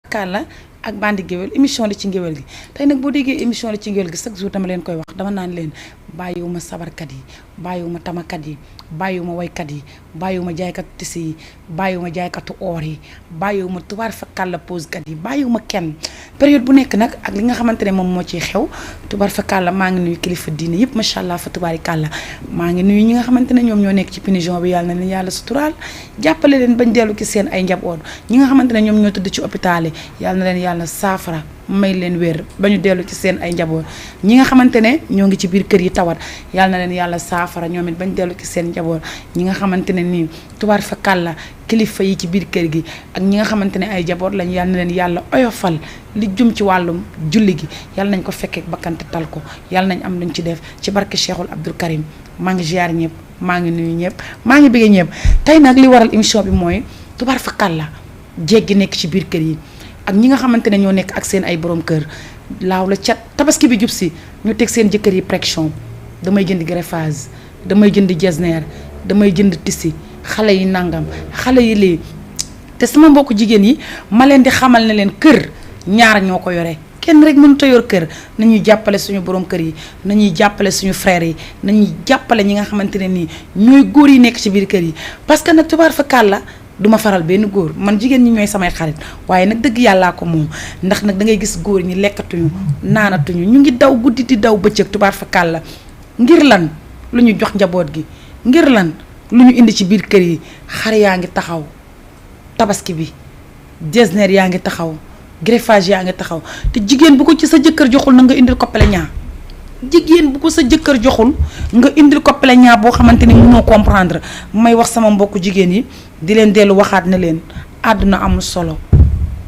Kalla ak bandi géwél émission li ci ngéwél gi tey nag boo déggee émission li ci ngéwél gi chaque jour dama leen koy wax dama naan leen bàyyiwuma sabarkat yi bàyyiwuma tamakat yi bàyyiwuma waykat yi bàyyiwuma jaaykatu tisi yi bàyyiwuma jaaykatu oor yi bàyyiwuma tubaar fa kàlla posekat yi bàyyiwuma kenn période bu nekk nag ak li nga xamante ne moom moo ciy xew tubaar fa kàlla maa ngi nuyu kilifa diine yëpp macha allah fa tubaari kàlla maa ngi nuyu ñi nga xamante ne ñoom ñoo nekk ci pénition bi yàlla na leen yàlla suturaal jàppale leen bañ dellu ci seen ay njaboot ñi nga xamante ne ñoom ñoo tëdd ci hôpital yi yàlla na leen yàlla saafara may leen wér ba ñu dellu ci seen ay njaboot ñi nga xamante ne ñoo ngi ci biir kër yi tawat yàlla na leen yàlla saafara ñoom it bañ dellu ci seen njaboot ñi nga xamante ne nii tubaar fa kàlla kilifa yi ci biir kër gi ak ñi nga xamante ne ay njaboot lañ yàlla na leen yàlla oyofal li jum ci wàllum julli gi yàlla nañ ko fekkee bakkante tal ko yàlla nañ am luñ ci def ci barke Cheikhul Abdoul Karim maa ngi ziar ñëpp maa ngi nuyu ñëpp maa ngi bëggee ñëpp tey nag li waral émission bi mooy tubaar fa kàlla jéggi nekk ci biir kër yi ak ñi nga xamante ne ñoo nekk ak seen ay borom kër laaw la cat tabaski bi jub si ñu teg seen jëkkër yi pression damay jënd greffage damay jënd jesner damay jënd tissu xale yi nangam xale yi lii te sama mbokku jigéen yi ma leen di xamal ne leen kër ñaar ñoo ko yore kenn rek mënut a yor kër nañuy jàppale suñu borom kër yi nañuy jàppale suñu frères yi nañuy jàppale ñi nga xamante ne nii ñooy góor yi nekk ci biir kër yi parce que nag tubaar fa kàlla duma faral benn góor man jigéen ñi ñooy samay xarit waaye nag dëgg yàllaa ko moom ndax nag da ngay gis góor ñi lekkatuñu naanatuñu ñu ngi daw guddi di daw bëccëg tubaar fa kàlla ngir lan lu ñu jox njaboot gi ngir lan lu ñu indi ci biir kër yi xar yaa ngi taxaw tabaski bi jesner yaa ngi taxaw greffage yaa ngi taxaw te jigéen bu ko ci sa jëkkër joxul na nga indil ko plaignant jigéen bu ko sa jëkkër joxul nga indil ko plaignant boo xamante ni mënoo comprendre may wax sama mbokku jigéen yi di leen dellu waxaat ne leen àdduna amul solo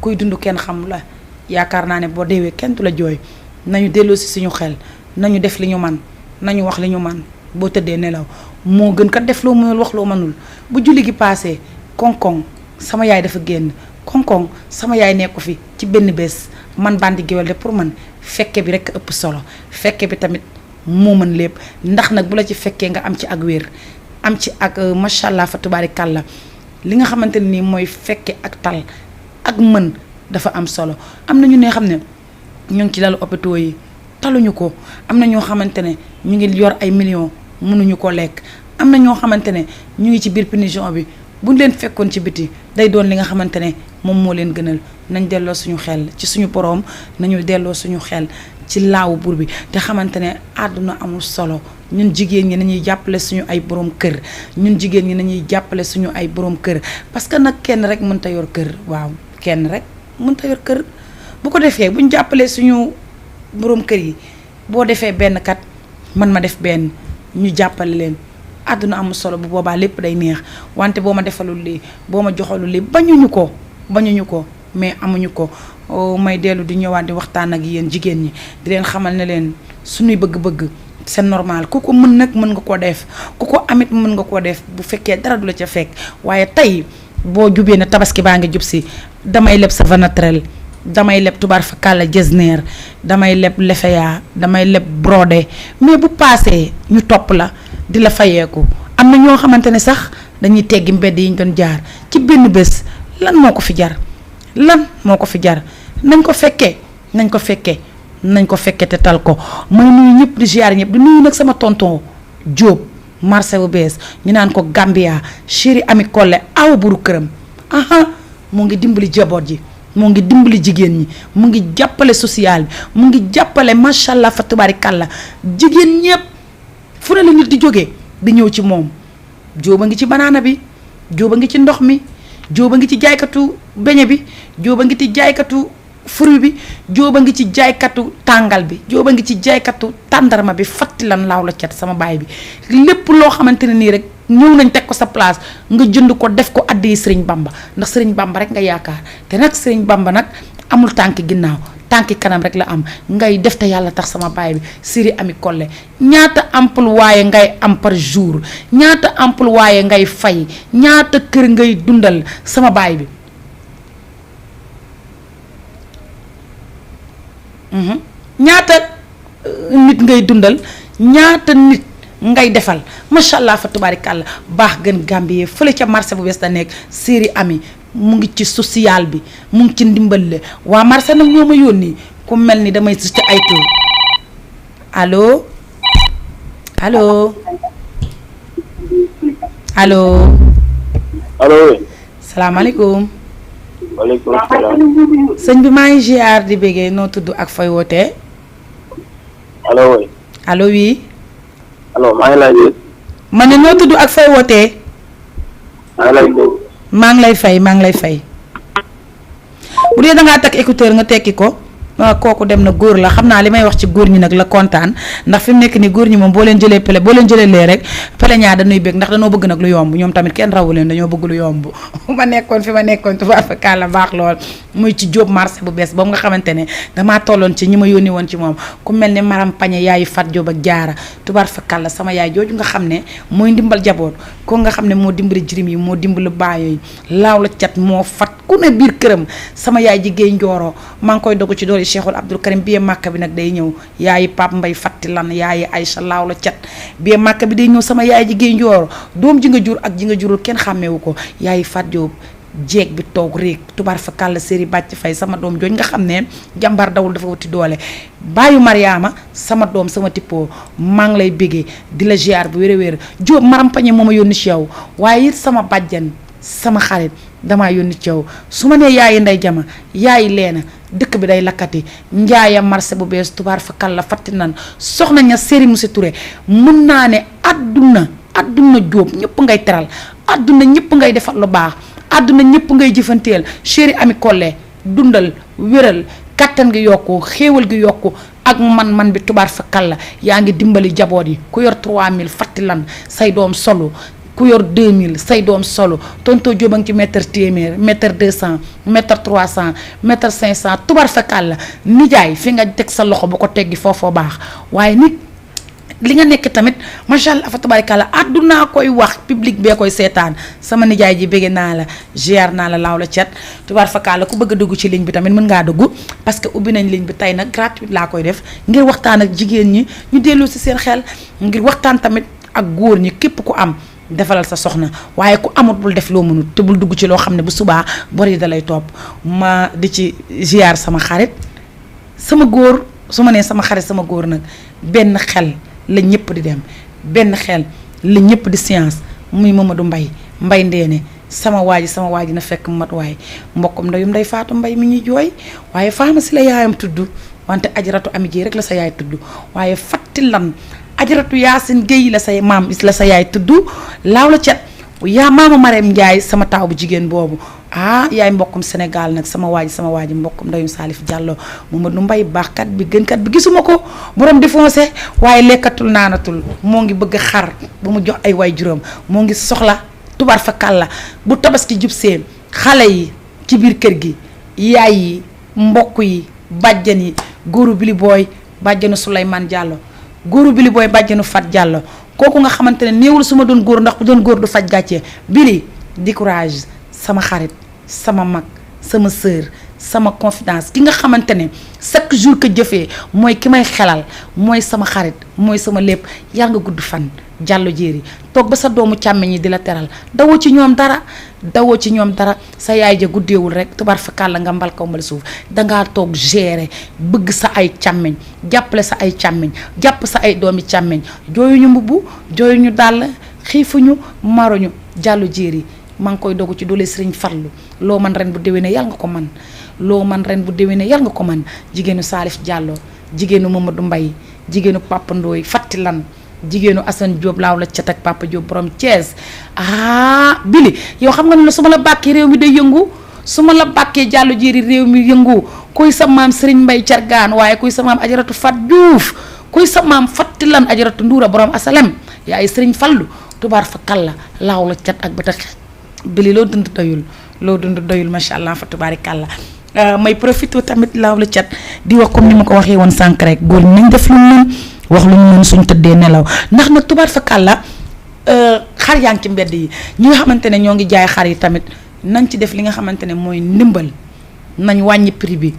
kuy dund kenn xam la yaakaar naa ne boo deewee kenn du la jooy nañu delloo si suñu xel nañu def li ñu man nañu wax li ñu man boo tëddee nelaw moo gën kat def loo mënul wax loo mënul bu julli gi paasee koŋ-koŋ sama yaay dafa génn koŋ-koŋ sama yaay nekku fi ci benn bés man bandi géwél de pour man fekke bi rekk ëpp solo fekke bi tamit moo mën lépp ndax nag bu la ci fekkee nga am ci ak wér am ci ak macha allah fa tubaari kàlla li nga xamante ne nii mooy fekke ak tal ak mën dafa am solo am na ñu ne xam ne ñu ngi ci lalu hôpitaux yi taluñu ko am na ñoo xamante ne ñu ngi yor ay millions mënuñu ko lekk am na ñoo xamante ne ñu ngi ci biir pénition bi buñ leen fekkoon ci biti day doon li nga xamante ne moom moo leen gënal nañ delloo suñu xel ci suñu boroom nañu delloo suñu xel ci laawu buur bi te xamante ne àdduna amul solo ñun jigéen ñi nañuy jàppale suñu ay borom kër ñun jigéen ñi nañuy jàppale suñu ay borom kër parce que nag kenn rek mënta yor kër waaw kenn rek mënta yor kër bu ko defee buñ jàppalee suñu borom kër yi boo defee benn kat man ma def benn ñu jàppale leen àdduna amul solo bu boobaa lépp day neex wante boo ma defalul lii boo ma joxalul lii bañuñu ko mais amuñu ko may dellu di ñëwaat di waxtaan ak yéen jigéen ñi di leen xamal ne leen suñuy bëgg-bëgg c'est normal ku ko mën nag mën nga koo def ku ko amit mën nga koo def bu fekkee dara du la ca fekk waaye tey boo jubee na tabaski baa ngi jub si damay leb savon naturel damay leb tubaar fa kàlla jesner damay leb lefeya damay leb brodé mais bu paasee ñu topp la di la fayeeku am na ñoo xamante ne sax dañuy teggi mbedd yi ñu doon jaar ci benn bés lan moo ko fi jar nañ ko fekkee te tal ko may nuyu ñëpp di ziar ñëpp di nuyu nag sama tonton Diop marché bu bees ñu naan ko Gambia chéri ami Collé awa buru këram aha mu ngi dimbali jaboot ji moo ngi dimbali jigéen ñi mu ngi jàppale social bi mu ngi jàppale macha allah fa tubaarikàlla jigéen ñëpp fu ne la nit di jógee di ñëw ci moom. jóoba ngi ci banaana bi jóoba ngi ci ndox mi jóoba ngi ci jaaykatu beñe bi jóoba ngi ci jaaykatu fruit bi jóoba ngi ci jaaykatu tàngal bi jóoba ngi ci jaaykatu tàndarma bi fatti lan laaw la cat sama baay bi lépp loo xamante ne nii rek ñëw nañ teg ko sa place nga jënd ko def ko addi sëriñ bamba ndax sëriñ bamba rek nga yaakaar te nag sëriñ bamba nag amul tànk ginnaaw tànki kanam rek la am ngay def te yàlla tax sama baay bi Siri Ami Collé ñaata employé ngay am par jour ñaata employé ngay fay ñaata kër ngay dundal sama baay bi ñaata nit ngay dundal ñaata nit ngay defal macha allah fa tubaarikàlla baax gën Gambie fële ca marché bu bees da nekk Siri Ami mu ngi ci social bi mu ngi ci ndimbal le waa marché nag ñoo ma yónni ku mel ni damay ci ay tur allo allo allo. allo. salaamaaleykum. waaleykum salaam. sëñ bi maa ngi ziar di bëggee noo tudd ak fay wootee. allo oui. allo oui. allo maa ngi lay dégg. ma ne noo tudd ak fay wootee. maa ngi lay dégg. maa ngi lay fay bu dee da ngaa takk écouteur nga tekki ko kooku dem na góor la xam naa li may wax ci góor ñi nag la kontaan ndax fi mu nekk ni góor ñi moom boo leen jëlee pele boo leen jëlee lee rek pele ñaar dañuy bëgg ndax dañoo bëgg nag lu yomb ñoom tamit kenn rawu leen dañoo bëgg lu yomb ma nekkoon fi ma nekkoon tubaab fa kàlla baax lool muy ci Jóob marché bu bees boobu nga xamante ne damaa tolloon ci ñi ma yónni woon ci moom ku mel ni Maram Pañe yaayu Fat Jóob ak Jaara tubaab fa kàlla sama yaay jooju nga xam ne mooy ndimbal jaboot ko nga xam ne moo dimbali jirim yi moo dimbali baay yi laaw la cat moo fat ku ne biir këram sama yaay ji géey njooroo maa ngi koy dogu ci doole Cheikhul Abdul Karim biee màkk bi nag day ñëw yaayi Pape Mbay fatti lan yaayi Aïcha laaw la cat biee màkk bi day ñëw sama yaay ji géey njooro doom ji nga jur ak ji nga jurul kenn xàmmeewu ko yaayi Fat Jóob jeeg bi toog réeg tubaar fa kàll séri bàcc fay sama doom jooñ nga xam ne jàmbar dawul dafa wuti doole bàyyu Mariama sama doom sama tippoo maa ngi lay bégee di la ziar bu wér-wér Jóob Maram Pañe moo ma yónni ci yow waaye it sama bàjjan sama xarit damaa yónni ci yow su ma nee yaayi nday jama yaayi leena dëkk bi day lakkati njaaya marché bu bees tubaar fa kàlla fatti nan soxna ña séri monsieur Touré mun naa ne àdduna Jóob ñëpp ngay teral àdduna ñëpp ngay defal lu baax àdduna ñëpp ngay jëfanteel Chéri Ami Collé dundal wéral kattan gi yokku xéewal gi yokku ak man bi tubaar fa kàlla yaa ngi dimbali jaboot yi ku yor 3000 fatti lan say doom solo ku yor 2000 say doom solo tonto Jóob a ngi ci mètre téeméer mètre 200 mètre 300 mètre 500 tubaar fa kàlla nijaay fi nga teg sa loxo bu ko teggi foofoo baax waaye nit li nga nekk tamit macha allah fa tabaarkalla àdduna koy wax public bee koy seetaan sama nijaay ji bëgg naa la ziar naa la laaw la cat tubaar fa kàlla ku bëgg a dugg ci ligne bi tamit mën ngaa dugg parce que ubbi nañ ligne bi tey nag gratuite laa koy def ngir waxtaan ak jigéen ñi ñu dellu si seen xel ngir waxtaan tamit ak góor ñi képp ku am defalal sa soxna waaye ku amut bul def loo mënut te bul dugg ci loo xam ne bu subaa bor yi da lay topp ma di ci ziar sama xarit sama góor su ma nee sama xarit sama góor nag benn xel la ñëpp di dem benn xel la ñëpp di science muy Mamadou Mbay Ndeene sama waa ji na fekk mat waaye mbokkum ndeyum nday Faatu Mbay mi ñuy jooy waaye faama si la yaayam tudd wante ajaratu Ami ji rek la sa yaay tudd waaye fatti lan ajaratu Yaasin Géy la say maam la sa yaay tudd laaw la cet yaa maama Mareem Njaay sama taaw bu jigéen boobu yaay mbokkum Sénégal nag sama waa ji mbokkum ndeyum Salif Diallo Mamadou Mbay baaxkat bi gënkat bi gisuma ko borom défoncé waaye lekkatul naanatul moo ngi bëgg xar ba mu jox ay waay juróom moo ngi soxla tubaar fa kàlla bu tabaski jub seen xale yi ci biir kër gi yaay yi mbokk yi bàjjan yi góoru Bili Booy bàjjanu Souleymane Diallo góoru Bili Booy bàjjanu Fat Diallo kooku nga xamante ne néewul su ma doon góor ndax bu doon góor du faj gàccee Bili di courage sama xarit sama mag sama sœur sama confidence ki nga xamante ne chaque jour que jëfee mooy ki may xelal mooy sama xarit mooy sama lépp yàlla nga gudd fan Diallo Jéeri toog ba sa doomu càmmeñ yi di la teral dawoo ci ñoom dara sa yaay ja guddeewul rek tubaar fa kàlla nga mbal kaw mbal suuf dangaa toog gérer bëgg sa ay càmmeñ jàppale sa ay càmmeñ jàpp sa ay doomi càmmeñ jooyuñu mbubb jooyuñu dàll xiifuñu maruñu Diallo Jéeri maa ngi koy dogu ci doole Sëriñ Fallu loo man ren bu déwénee yàlla nga ko man loo man ren bu déwénee yal nga ko man jigéenu Salif Diallo jigéenu Mamadou Mbaye jigéenu Papa Ndoye Fatti Lan jigéenu Assane Diop laaw la cat ak Papa Diop borom Thiès Bili yow xam nga ne su ma la bàkkee réew mi day yëngu su ma la bàkkee Diallo jéeri réew mi yëngu kuy sa maam Serigne Mbaye Cargaan waaye kuy sa maam Ajaratu Fat Diouf kuy sa maam Fatti Lan Ajaratu Nduura borom asalem yaay Serigne Fallu tubaar fa kàlla laaw la cat ak bata Bili loo dund doyul macha allah fa tubaari kàlla may profité tamit laaw la cat di wax comme ni ma ko waxee woon sànq rek góor ñi nañ def lu ñu mën wax lu ñu mën suñ tëddee nelaw ndax nag tubaar fa kàlla xar yaa ngi ci mbedd yi ñi nga xamante ne ñoo ngi jaay xar yi tamit nañ ci def li nga xamante ne mooy ndimbal nañ wàññi prix bi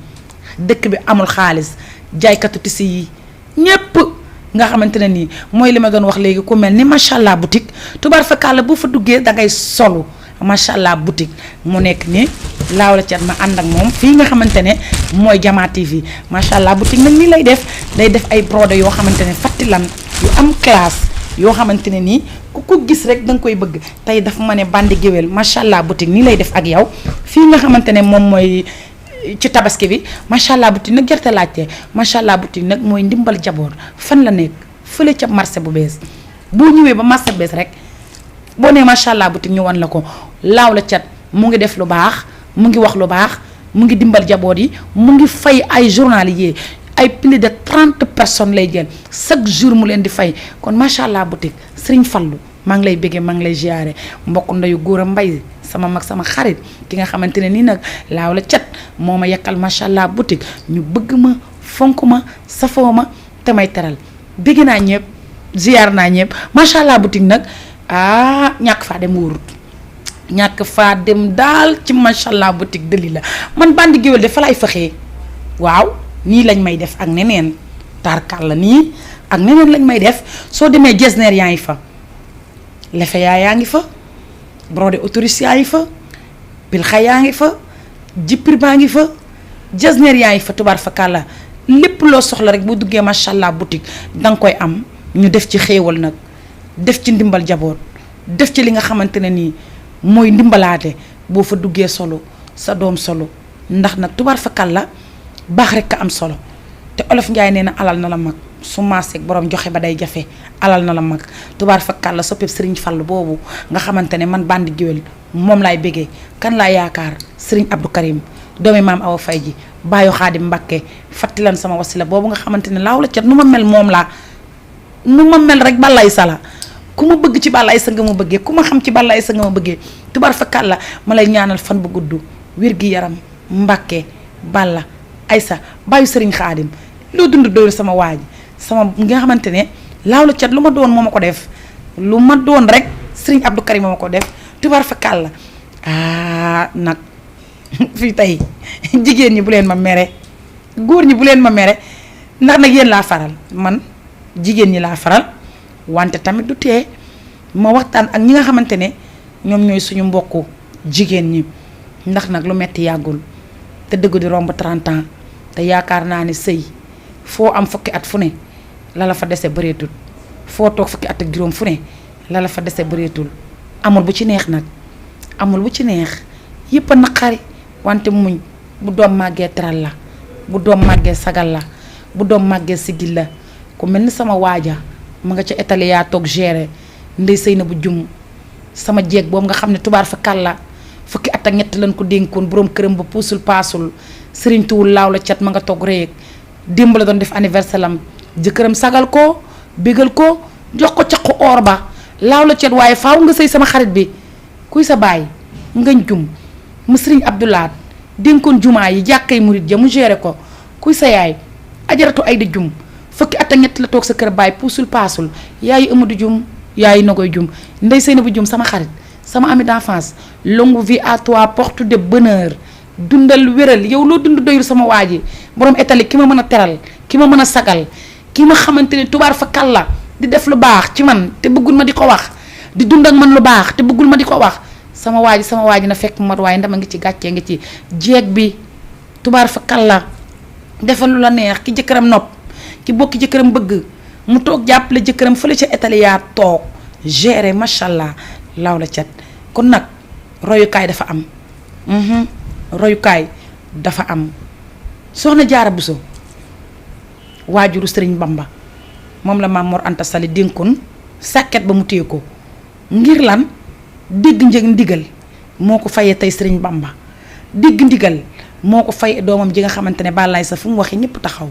dëkk bi amul xaalis jaaykatu tisi yi ñépp nga xamante ne nii mooy li ma doon wax léegi ku mel ni macha allah boutique tubaar fa kàlla boo fa duggee da ngay solu macha allah boutique mu nekk ni laaw la cat ma ànd ak moom fii nga xamante ne mooy Jama TV macha allah boutique nag nii lay def day def ay brodé yoo xamante ne Fatti Lan yu am classe yoo xamante ne nii ku ko gis rek da nga koy bëgg tey dafa ma ne bandi géwél macha allah boutique nii lay def ak yow fii nga xamante ne moom mooy ci tabaski bi macha allah boutique nag jarte laajte macha allah boutique nag mooy ndimbal jaboot fan la nekk fële ca marché bu bees boo ñëwee ba marché bu bees rek boo nee macha allah boutique ñu wan la ko laaw la cat mu ngi def lu baax mu ngi wax lu baax mu ngi dimbal jaboot yi mu ngi fay ay journaliers ay plus de 30 personnes lay jël chaque jour mu leen di fay kon macha allah boutique Serigne Fallou maa ngi lay béggee maa ngi lay ziare mbokk ndeyu góor a mbay sama mag sama xarit ki nga xamante ne nii nag laaw la cat moo ma yekkal macha allah boutique ñu bëgg ma fonk ma safoo ma te may teral bégg naa ñëpp ziar naa ñëpp macha allah boutique nag ñàkk faa dem wóorut ñàkk faa dem daal ci macha allah boutique dëli la man bandi géwél de fa lay faxee waaw nii lañ may def ak neneen tarkal la nii ak neneen lañ may def soo demee jesner yaa ngi fa lefe yaa ngi fa brodé autorise yaa ngi fa pilxa yaa ngi fa jippir baa ngi fa jesner yaa ngi fa tubaar fa kàlla lépp loo soxla rek boo duggee macha allah boutique danga koy am ñu def ci xéewal nag def ci ndimbal jaboot def ci li nga xamante ne nii mooy ndimbalaate boo fa duggee solo sa doom solo ndax nag tubaar fa kàlla baax rek ka am solo te olof Njaay nee na alal na la mag su maaseeg borom joxe ba day jafe alal na la mag tubaar fa kàlla soppeeb Serigne Fall boobu nga xamante ne man bandi géwél moom laay bëggee kan laa yaakaar Serigne Abdou Karim doomi maam Awa Fay ji baayu Xaadim Mbakke Fatti Lan sama wasila boobu nga xamante ne laaw la cat nu ma mel moom laa nu ma mel rek balay sala ku ma bëgg ci Balla Aïssa nga ma bëggee ku ma xam ci Balla Aïssa nga ma bëggee tubaar fa kàlla ma lay ñaanal fan bu gudd wér gi yaram Mbakke Balla Aïssa bàyyu Serigne Xaadim loo dund doyul sama waaj sama nga xamante ne laaw la cat lu ma doon moo ma ko def lu ma doon rek Serigne Abdou Karim moo ma ko def tubaar fa kàlla nag fii tey jigéen ñi bu leen ma mere góor ñi bu leen ma mere ndax nag yéen laa faral man jigéen ñi laa faral wante tamit du tee ma waxtaan ak ñi nga xamante ne ñoom ñooy suñu mbokku jigéen ñi ndax nag lu metti yàggul te dëgg di romb 30 ans te yaakaar naa ne sëy foo am fukki at fu ne la la fa dese bëreetul foo toog fukki at ak juróom fu ne la la fa dese bëreetul amul bu ci neex nag amul bu ci neex yëpp a naqari wante muñ bu doom màggee teral la bu doom màggee sagal la bu doom màggee sigil la ku mel ni sama waaja ma nga ca étali yaa toog géré ndey sëy na bu jum sama jeeg boobu nga xam ne tubaar fa kàlla fukki at ak ñett lañ ko dénkoon boroom këram ba puusul paasul sëriñ tuwul laaw la cat ma nga toog réeg démb la doon def anniversaire am jëkkëram sagal ko bégal ko jox ko caqu or ba laaw la cat waaye faaw nga sëy sama xarit bi kuy sa baay ngañ jum mu sëriñ Abdoulaat dénkoon jumaa yi jàkkay murit ja mu géré ko kuy sa yaay ajaratu ay da jum fukki at ak ñett la toog sa kër baay puusul paasul yaayu Amadou Jum yaayu Nagoy Jum ndey Seynabou Jum sama xarit sama ami d'enfance longue vie à toi porte de bonheur dundal wéral yow loo dund doyul sama waa ji borom étali ki ma mën a teral ki ma mën a sagal ki ma xamante ne tubaar fa kàlla di def lu baax ci man te bëggul ma di ko wax di dund ak man lu baax te bëggul ma di ko wax sama waa ji na fekk mat waaye ndama ngi ci gàccee ngi ci jeeg bi tubaar fa kàlla defal lu la neex ki jëkkëram nopp ki bokki jëkkëram bëgg mu toog jàppale jëkkëram fële ca étali yaa toog géré macha allah laaw la cat kon nag royukaay dafa am royukaay dafa am soxna Jaara Buso waajuru Sëriñ Bamba moom la Maam Mor Anta Sali dénkoon sàkket ba mu téye ko ngir lan dégg ndigal moo ko fayee tey Sëriñ Bamba dégg ndigal moo ko fay doomam ji nga xamante ne bàllaay sa fu mu waxee ñëpp taxaw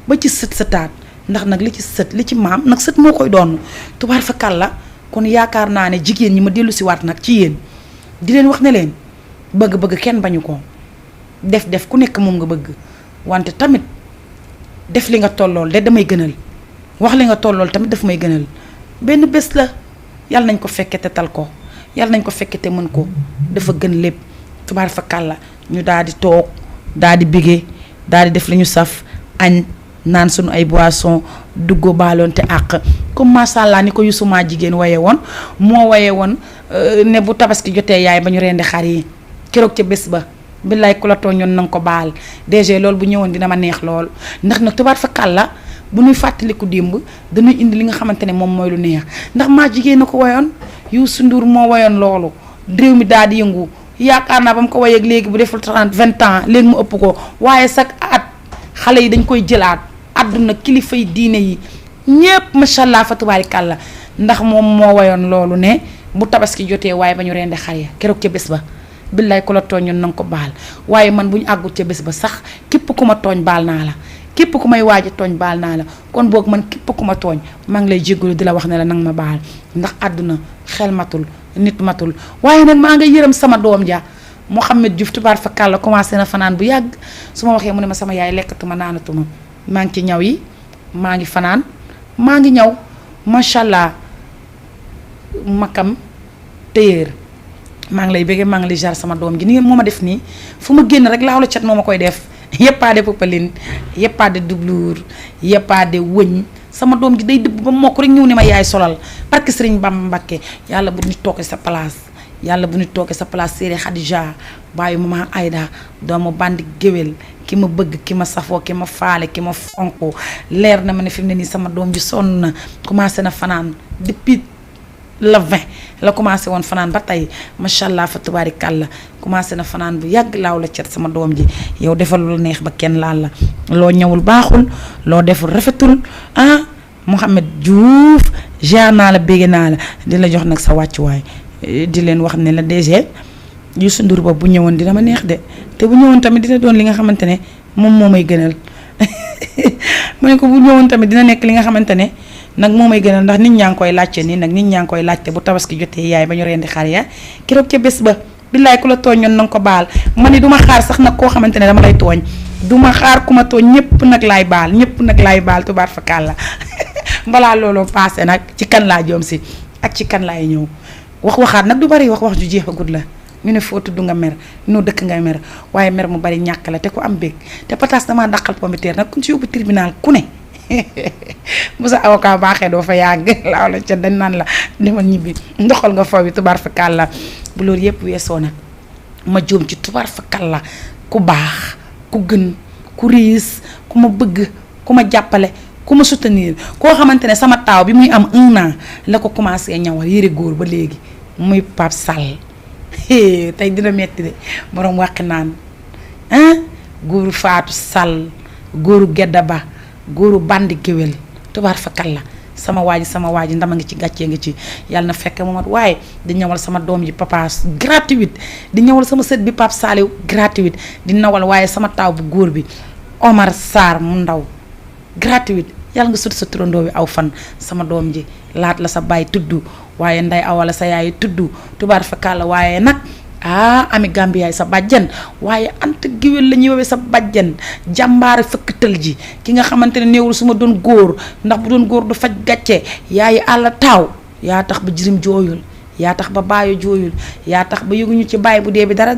ba ci sët sëtaat ndax nag li ci sët li ci maam nag sët moo koy doon tubaar fa kàlla kon yaakaar naa ne jigéen ñi ma dellu si waat nag ci yéen di leen wax ne leen bëgg-bëgg kenn bañu ko def ku nekk moom nga bëgg wante tamit def li nga tollool de damay gënal wax li nga tollool tamit daf may gënal benn bés la yàlla nañ ko fekke te tal ko yàlla nañ ko fekke te mën ko dafa gën lépp tubaar fa kàlla ñu daal di toog daal di bégee daal di def li ñu saf añ naan suñu ay boisson duggoo baaloon te àq comme macha allah ni ko yusuma jigéen waye woon moo waye woon ne bu tabaski jotee yaay ba ñu rendi xar yi keroog ca bés ba billaay ku la tooñoon na nga ko baal DG loolu bu ñëwoon dina ma neex lool ndax nag tubaar fa kàlla bu ñuy fàttaliku démb dañuy indi li nga xamante ne moom mooy lu neex ndax maa jigéen na ko wayoon Youssou Ndour moo wayoon loolu réew mi daal di yëngu yaakaar naa ba mu ko wayeeg léegi bu deful 20 ans léegi mu ëpp ko waaye chaque at xale yi dañ koy jëlaat àdduna kilifa yi diine yi ñépp macha allah fa tubaarikàlla ndax moom moo wayoon loolu ne bu tabaski jotee waaye ba ñu rendi xar ya keroog ca bés ba billaay ku la tooñoon na nga ko baal waaye man bu ñu àggul ca bés ba sax képp ku ma tooñ baal naa la képp ku may waaj a tooñ baal naa la kon boog man képp ku ma tooñ maa ngi lay jéggalu di la wax ne la nanga ma baal ndax àdduna xel matul nit matul waaye nag maa nga yërëm sama doom ja Mouhamed Diouf tubaar fa kàlla commencé na fanaan bu yàgg su ma waxee mu ne ma sama yaay lekkatuma naanatuma maa ngi ci ñaw yi maa ngi fanaan maa ngi ñaw macha allah makam téyeer maa ngi lay bëggee maa ngi lay jaar sama doom ji ni ngeen moo ma def nii fu ma génn rek laaw la cat moo ma koy def yëppaade popeline yëppaade doublure yëppaade wëñ sama doom ji day dëbb ba mokk rek ñëw ne ma yaay solal parce que Sëriñ Bamba Mbakke yàlla bu nit toogee sa place yàlla bu nit toogee sa place Séré Khadija bàyyi mama Aïda doomu bandi géwél ki ma bëgg ki ma safoo ki ma faale ki ma fonko leer na ma ne fi mu ne nii sama doom ji sonn na commencé na fanaan depuis le 20 la commencé woon fanaan ba tey macha allah fa tubaarikàlla commencé na fanaan bu yàgg laaw la cet sama doom ji yow defal lu neex ba kenn laal la loo ñëwul baaxul loo deful rafetul ah Mouhamed Diouf jaar naa la bégg naa la di la jox nag sa wàccuwaay di leen wax ne la DG Youssou Ndour boobu bu ñëwoon dina ma neex de te bu ñëwoon tamit dina doon li nga xamante ne moom moo may gënal ma ne ko bu ñëwoon tamit dina nekk li nga xamante ne nag moo may gënal ndax nit ñaa ngi koy laajte nii nag nit ñaa ngi koy laajte bu tabaski jotee yaay ba ñu rendi xar ya keroog ca bés ba billaay ku la tooñoon na nga ko baal ma ni du ma xaar sax nag koo xamante ne dama lay tooñ du ma xaar ku ma tooñ ñëpp nag laay baal ñëpp nag laay baal tubaar fa kàlla balaa looloo paase nag ci kan laa joom si ak ci kan laay ñëw waxaat nag du bari wax ju jeexagut la ñu ne foo tudd nga mer noo dëkk nga mer waaye mer mu bari ñàkk la te ku am bég te pataas damaa dàqal pomiteer nag ku ci yóbbu tribunal ku ne bu sa avocat baaxee doo fa yàgg laaw la ca dañ naan la demal ñibbi ndoxal nga foofu tubaar fa kàlla bu loolu yëpp weesoo nag ma jóom ci tubaar fa kàlla ku baax ku gën ku riis ku ma bëgg ku ma jàppale ku ma soutenir koo xamante ne sama taaw bi muy am 1 an la ko commencé ñawal yëre góor ba léegi muy Pape Sall tey dina metti de borom wàqi naan góoru Faatu Sall góoru Gedda Ba góoru bandi géwél tubaar fa kàlla sama waa ji ndama ngi ci gàccee ngi ci yàlla na fekk moomat waaye di ñëwal sama doom ji papa gratuite di ñëwal sama sët bi Pape Saliou gratuite di nawal waaye sama taaw bu góor bi Omar Sarr mu ndaw gratuite yàlla nga sut sa turandoo bi aw fan sama doom ji laat la sa baay tudd waaye nday awala sa yaay tudd tubaar fa kàlla waaye nag ami Gambie yaay sa bàjjan waaye ant géwél la ñuy woowee sa bàjjan jàmbaare fëkk tël ji ki nga xamante ne néewul su ma doon góor ndax bu doon góor du faj gàcce yaay àll taaw yaa tax ba jirim jooyul yaa tax ba baayo jooyul yaa tax ba yëguñu ci baay bu dee bi dara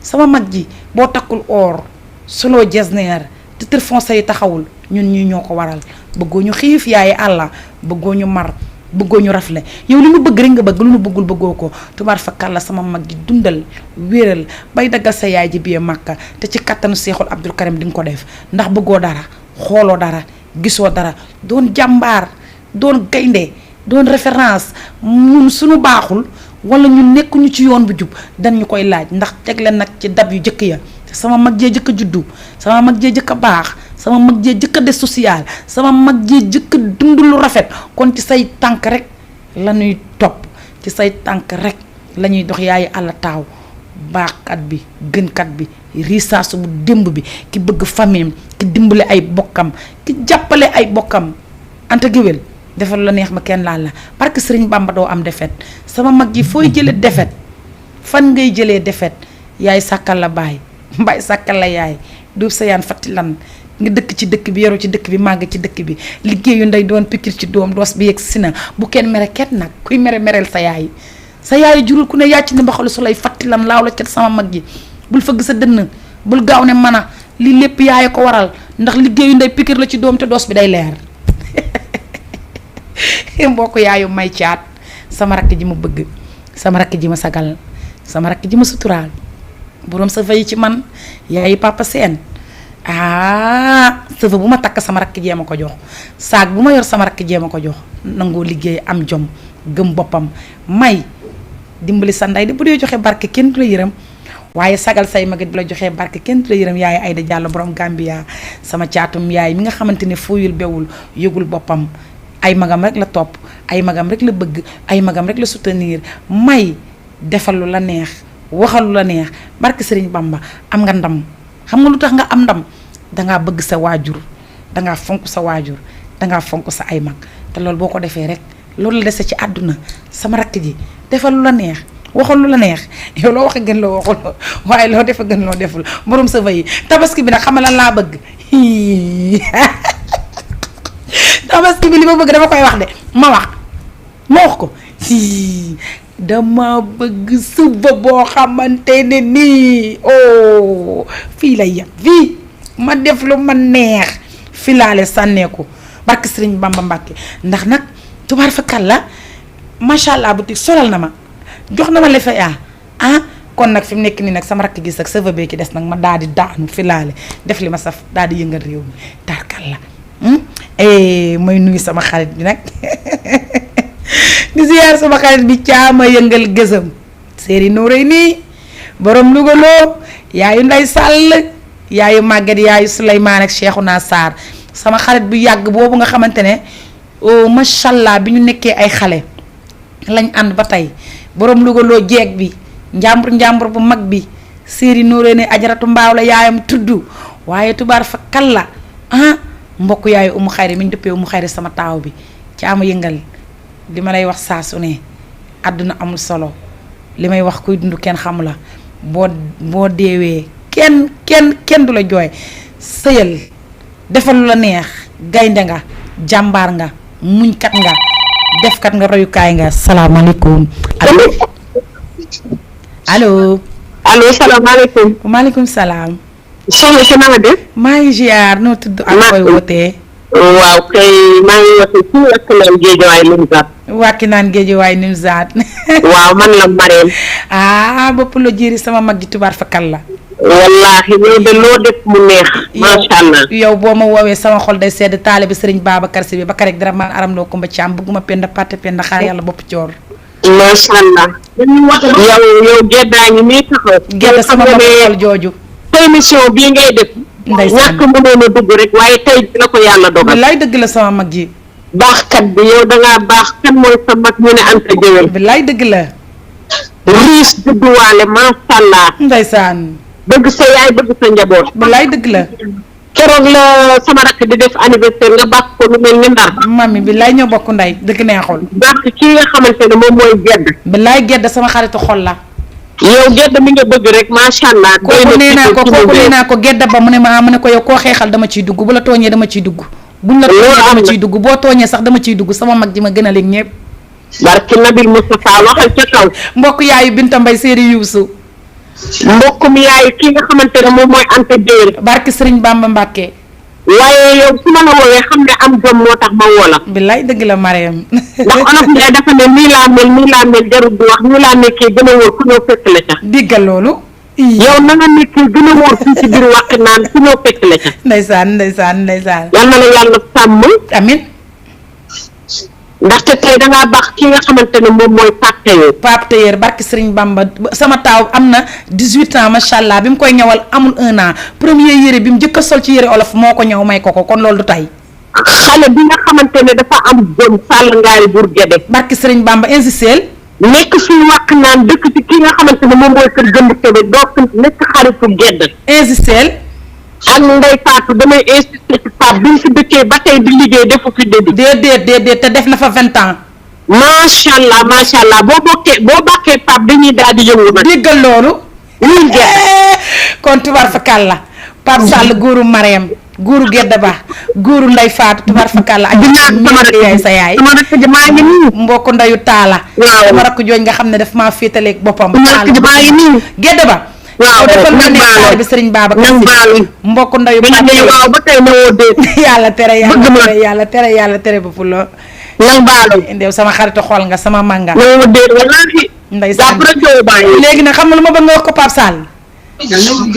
sama mag ji boo takkul or solo jesneer titre foncier yi taxawul ñun ñi ñoo ko waral bëggoo ñu xiif yaay àlla bëggoo ñu mar bëggoo ñu rafle yow li mu bëgg rek nga bëgg lu mu bëggul bëggoo ko tubaar fa kàlla sama mag ji dundal wéeral bay daggal sa yaay ji biyee màkka te ci kattanu seexul Abdul Karim di nga ko def ndax bëggoo dara xooloo dara gisoo dara doon jàmbaar doon gaynde doon référence ñun suñu baaxul wala ñun nekkuñu ci yoon bu jub dañ ñu koy laaj ndax teg leen nag ci dab yu jëkk ya sama mag jee jëkk a juddu sama mag jee jëkk a baax sama mag jee jëkk a des social sama mag jee jëkk a dund lu rafet kon ci say tànk rek la ñuy topp ci say tànk rek la ñuy dox yaayu àlla taaw baaxkat bi gënkat bi risaasu bu démb bi ki bëgg famille ki dimbale ay bokkam ki jàppale ay bokkam Anta Guewel defal la neex ma kenn laal la parce que Sëriñ Bamba doo am defet sama mag ji fooy jële defet fan ngay jëlee defet yaay sàkkal la baay mbaay sàkkal la yaay duub sa yaan fatti lan nga dëkk ci dëkk bi yaru ci dëkk bi màgg ci dëkk bi liggéeyu ndey doon pikir ci doom doos bi yegg si na bu kenn mere kenn nag kuy mereel sa yaay jurul ku ne yàcc ne mbaxalu su lay fatti lan laaw la cat sama mag ji bul fëgg sa dënn bul gaaw ne mën a lii lépp yaay ko waral ndax liggéeyu ndey pikir la ci doom te doos bi day leer mbokk yaayu may caat sama rakk ji ma bëgg sama rakk ji ma sagal sama rakk ji ma suturaal boroom sa yi ci man yaayi papa seen sëfa bu ma takk sama rakk jee ma ko jox saag bu ma yor sama rakk jee ma ko jox nangoo liggéey am jom gëm boppam may dimbali sa ndey de bu dee joxe barke kenn du la yërëm waaye sagal say magit bu la joxee barke kenn du la yërëm yaay Ayda Diallo borom Gambia sama caatum yaay mi nga xamante ne fooyul bewul yëgul boppam ay magam rek la topp ay magam rek la bëgg ay magam rek la soutenir may defal lu la neex waxal lu la neex barke Sëriñ Bamba am nga ndam xam nga lu tax nga am ndam dangaa bëgg sa waajur dangaa fonk sa waajur dangaa fonk sa ay mag te loolu boo ko defee rek loolu la dese ci àdduna sama rakk ji defal lu la neex waxal lu la neex yow loo waxe gën loo waxul waaye loo defa gën loo deful borom sa yi tabaski bi nag xam lan laa bëgg tabaski bi li ma bëgg dama koy wax de ma wax ko dama bëgg suba boo xamante ne nii fii lay yem fii ma def lu ma neex fi laale sànneeku barke Sëriñ Bamba Mbàkke ndax nag tubaar fa kàlla macha allah boutique solal na ma jox na ma lefe kon nag fi mu nekk nii nag sama rakk gis ak sëva bee ki des nag ma daal di daanu fi laale def li ma saf daal di yëngal réew mi tarkal la mooy nuyu sama xarit bi nag di ziyaar sama xarit bi caama yëngal gësam séeri nóoréy nii borom lugaloo yaayu nday sàll yaayu màgget yaayu Souleymane ak Cheikhouna Sarr sama xarit bu yàgg boobu nga xamante ne macha allah bi ñu nekkee ay xale lañ ànd ba tey borom lugaloo jeeg bi njàmbur bu mag bi séeri nóoréy ne ajaratu mbaaw la yaayam tudd waaye tubaar fa kalla mbokk yaayu umu xayri mi ñu dëppee umu xayri sama taaw bi caama yëngal li ma lay wax saa su ne àdduna amul solo li may wax kuy dund kenn xamu la boo deewee kenn du la jooy sëyal defal lu la neex gaynde nga jàmbaar nga muñkat nga defkat nga royukaay nga salaamaaleykum allo salaamaaleykum. maaleykum salaam. soxna si na nga def. maa ngi ziar noo tudd ak koy wootee. waaw kay maa ngi wootee ci Wakhinane Guédiawaye Nimzaat. Wakhinane Guédiawaye Nimzaat. waaw man la Marème. bopp la jëri sama mag ji tubaar fakal la. wallaahi yow de loo def mu neex. macha allah yow boo ma woowee sama xol day sedd taalibe Sëriñ Babacar Si bi ba rek dara man aram loo Kumba Caam bëgguma penda pàtte penda xaar yàlla bopp coor. macha allah. yow geddaa ngi nii taxaw. gedda sama bopp xol jooju. émission bii ngay def. ndeysaan ñàkk mënoon a dugg rek waaye tey dina ko yàlla dogal. billaay dëgg la sama mag ji. baaxkat bi yow dangaa baax kan mooy sa mag ñu ne Anta Guewel. billaay dëgg la. riis judduwaale macha allah. ndeysaan. bëgg sa yaay bëgg sa njaboot. billaay dëgg la. keroog la sama rakk di def anniversaire nga baax ko lu mel ni ndar. mami billaay ñoo bokk ndey dëgg neexul. baax kii nga xamante ne moom mooy gedd. billaay gedd sama xaritu xol la. yow gedd mi nga bëgg rek macha allah. kooku nee naa ko gedd ba mu ne ma ko yow koo xeexal dama ciy dugg bu la tooñee dama ciy dugg. buñ la tooñee dama ciy dugg boo tooñee sax dama ciy dugg sama mag ji ma gën a léegi ñëpp. barki Nabil Moustapha waxal ca kaw. mbokk yaayu Binta Mbay séeri Yuusu. mbokk mi yaayu ki nga xamante ne moom mooy Anta Guewel. barki Sëriñ Bamba Mbàkke. waaye yow su ma la woowee xam ne am jom moo tax ma woo la. billaay dëgg la Mariam. ndax olof Ndiaye dafa ne nii laa mel jarul di wax nii laa nekkee gën a wóor ku ñëw fekk la ca. diggal loolu. yow na nga nekkee gën a wóor fii ci biir Wakhinane ku ñëw fekk la ca. ndeysaan. yal na la yàlla sàmm. amin ndaxte tey da ngaa baax ki nga xamante ne moom mooy Pape Tailleur barki Serigne Bamba sama taaw am na 18 ans macha allah bi mu koy ñawal amul 1 an premier yére bi mu njëkk a sol ci yére olof moo ko ñaw may ko kon loolu du tay xale bi nga xamante ne dafa am jom Sall ngaari bur gede barki Serigne Bamba insistel nekk fii wàq naan dëkk ci ki nga xamante ne moom mooy kër gënd kebe doo nekk xaritu gedd insistel ak Ndeye Fatou damay insister ci Pape bi mu fi dëkkee ba tey di liggéey defu fi déedéet te def na fa 20 ans macha allah boo bàkkee Pape dañuy daal di yëngu nag déggal loolu ñuy gedd kon tubaar fa kàlla Pape Sall góoru Marème góoru Gedda Ba góoru Ndeye Fatou tubaar fa kàlla ak yaay sa yaay sama rakk ji maa ngi nii mbokk ndayu taala sama rakk jooñ nga xam ne daf maa féetaleeg boppam sama rakk ji maa ngi nii Gedda Ba waaw defal ma ne bi Serigne Babacar Sy mbokk ndayu waaw ba tey newoo déet yàlla tere ba fuloo nang baalu ndew sama xaritu xool nga sama manga newoo déet wallaahi ndeysaan léegi nag xam nga lu ma bëgg nga wax ko Pape Sall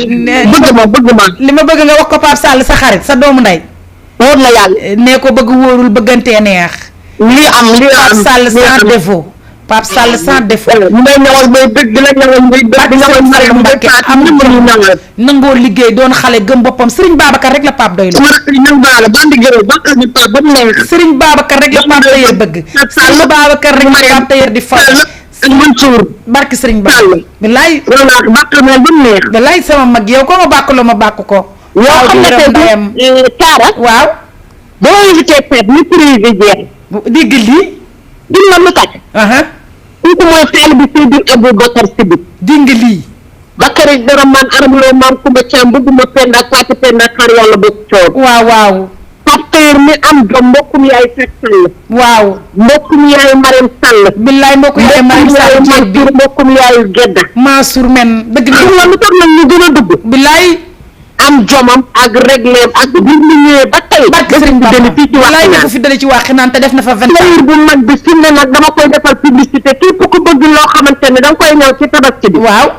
bëgg ma li ma bëgg nga wax ko Pape Sall sa xarit sa doomu ndey wóor na yàlla nee ko bëgg wóorul bëggantee neex li am Pape Sall sans défaut Pape Sall sans défaut ngay ñawal bay dëgg di la ñawal ngay dëgg di ñawal Mariam Mbacke am nangoo liggéey doon xale gëm boppam Serigne Babacar rek la Pape doy sama rakk yi nang baala bandi gërëm bakkal ni Pape ba mu neex Serigne Babacar rek la Pape Tailleur bëgg Serigne Babacar rek la Pape Tailleur di fal ak Mansour barki Serigne Ba bilaay wala bakkal mel ba mu neex bilaay sama mag yow ko ma bàkkuloo ma bàkk ko yow xam nga tey Kaara waaw boo invité Pep ni privé jeex dégg lii gis nga lu tax kooku mooy taalibe Seydi Aboubacar Sibi dégg nga lii Bakary dara man aram loo maam Kumba Caam bëgguma penda Fatou penda xar yàlla ba coor waaw Pape Tailleur mi am jom mbokkum yaay Fekk Sall waaw mbokkum yaay Marème Sall billaay mbokkum yaay Marème Sall Mansour mbokkum yaayu Gedda Mansour men dëgg na xam nga lu tax nag ñu gën a dugg billaay am jomam ak régleem ak bi mu ñëwee ba tey barke Serigne Ba billaay dafa fi dale ci waxi naan te def na fa 20 ans Tailleur bu mag bi fi mu ne nag dama koy defal publicité képp ku bëgg loo xamante ne danga koy ñëw ci tabaski bi waaw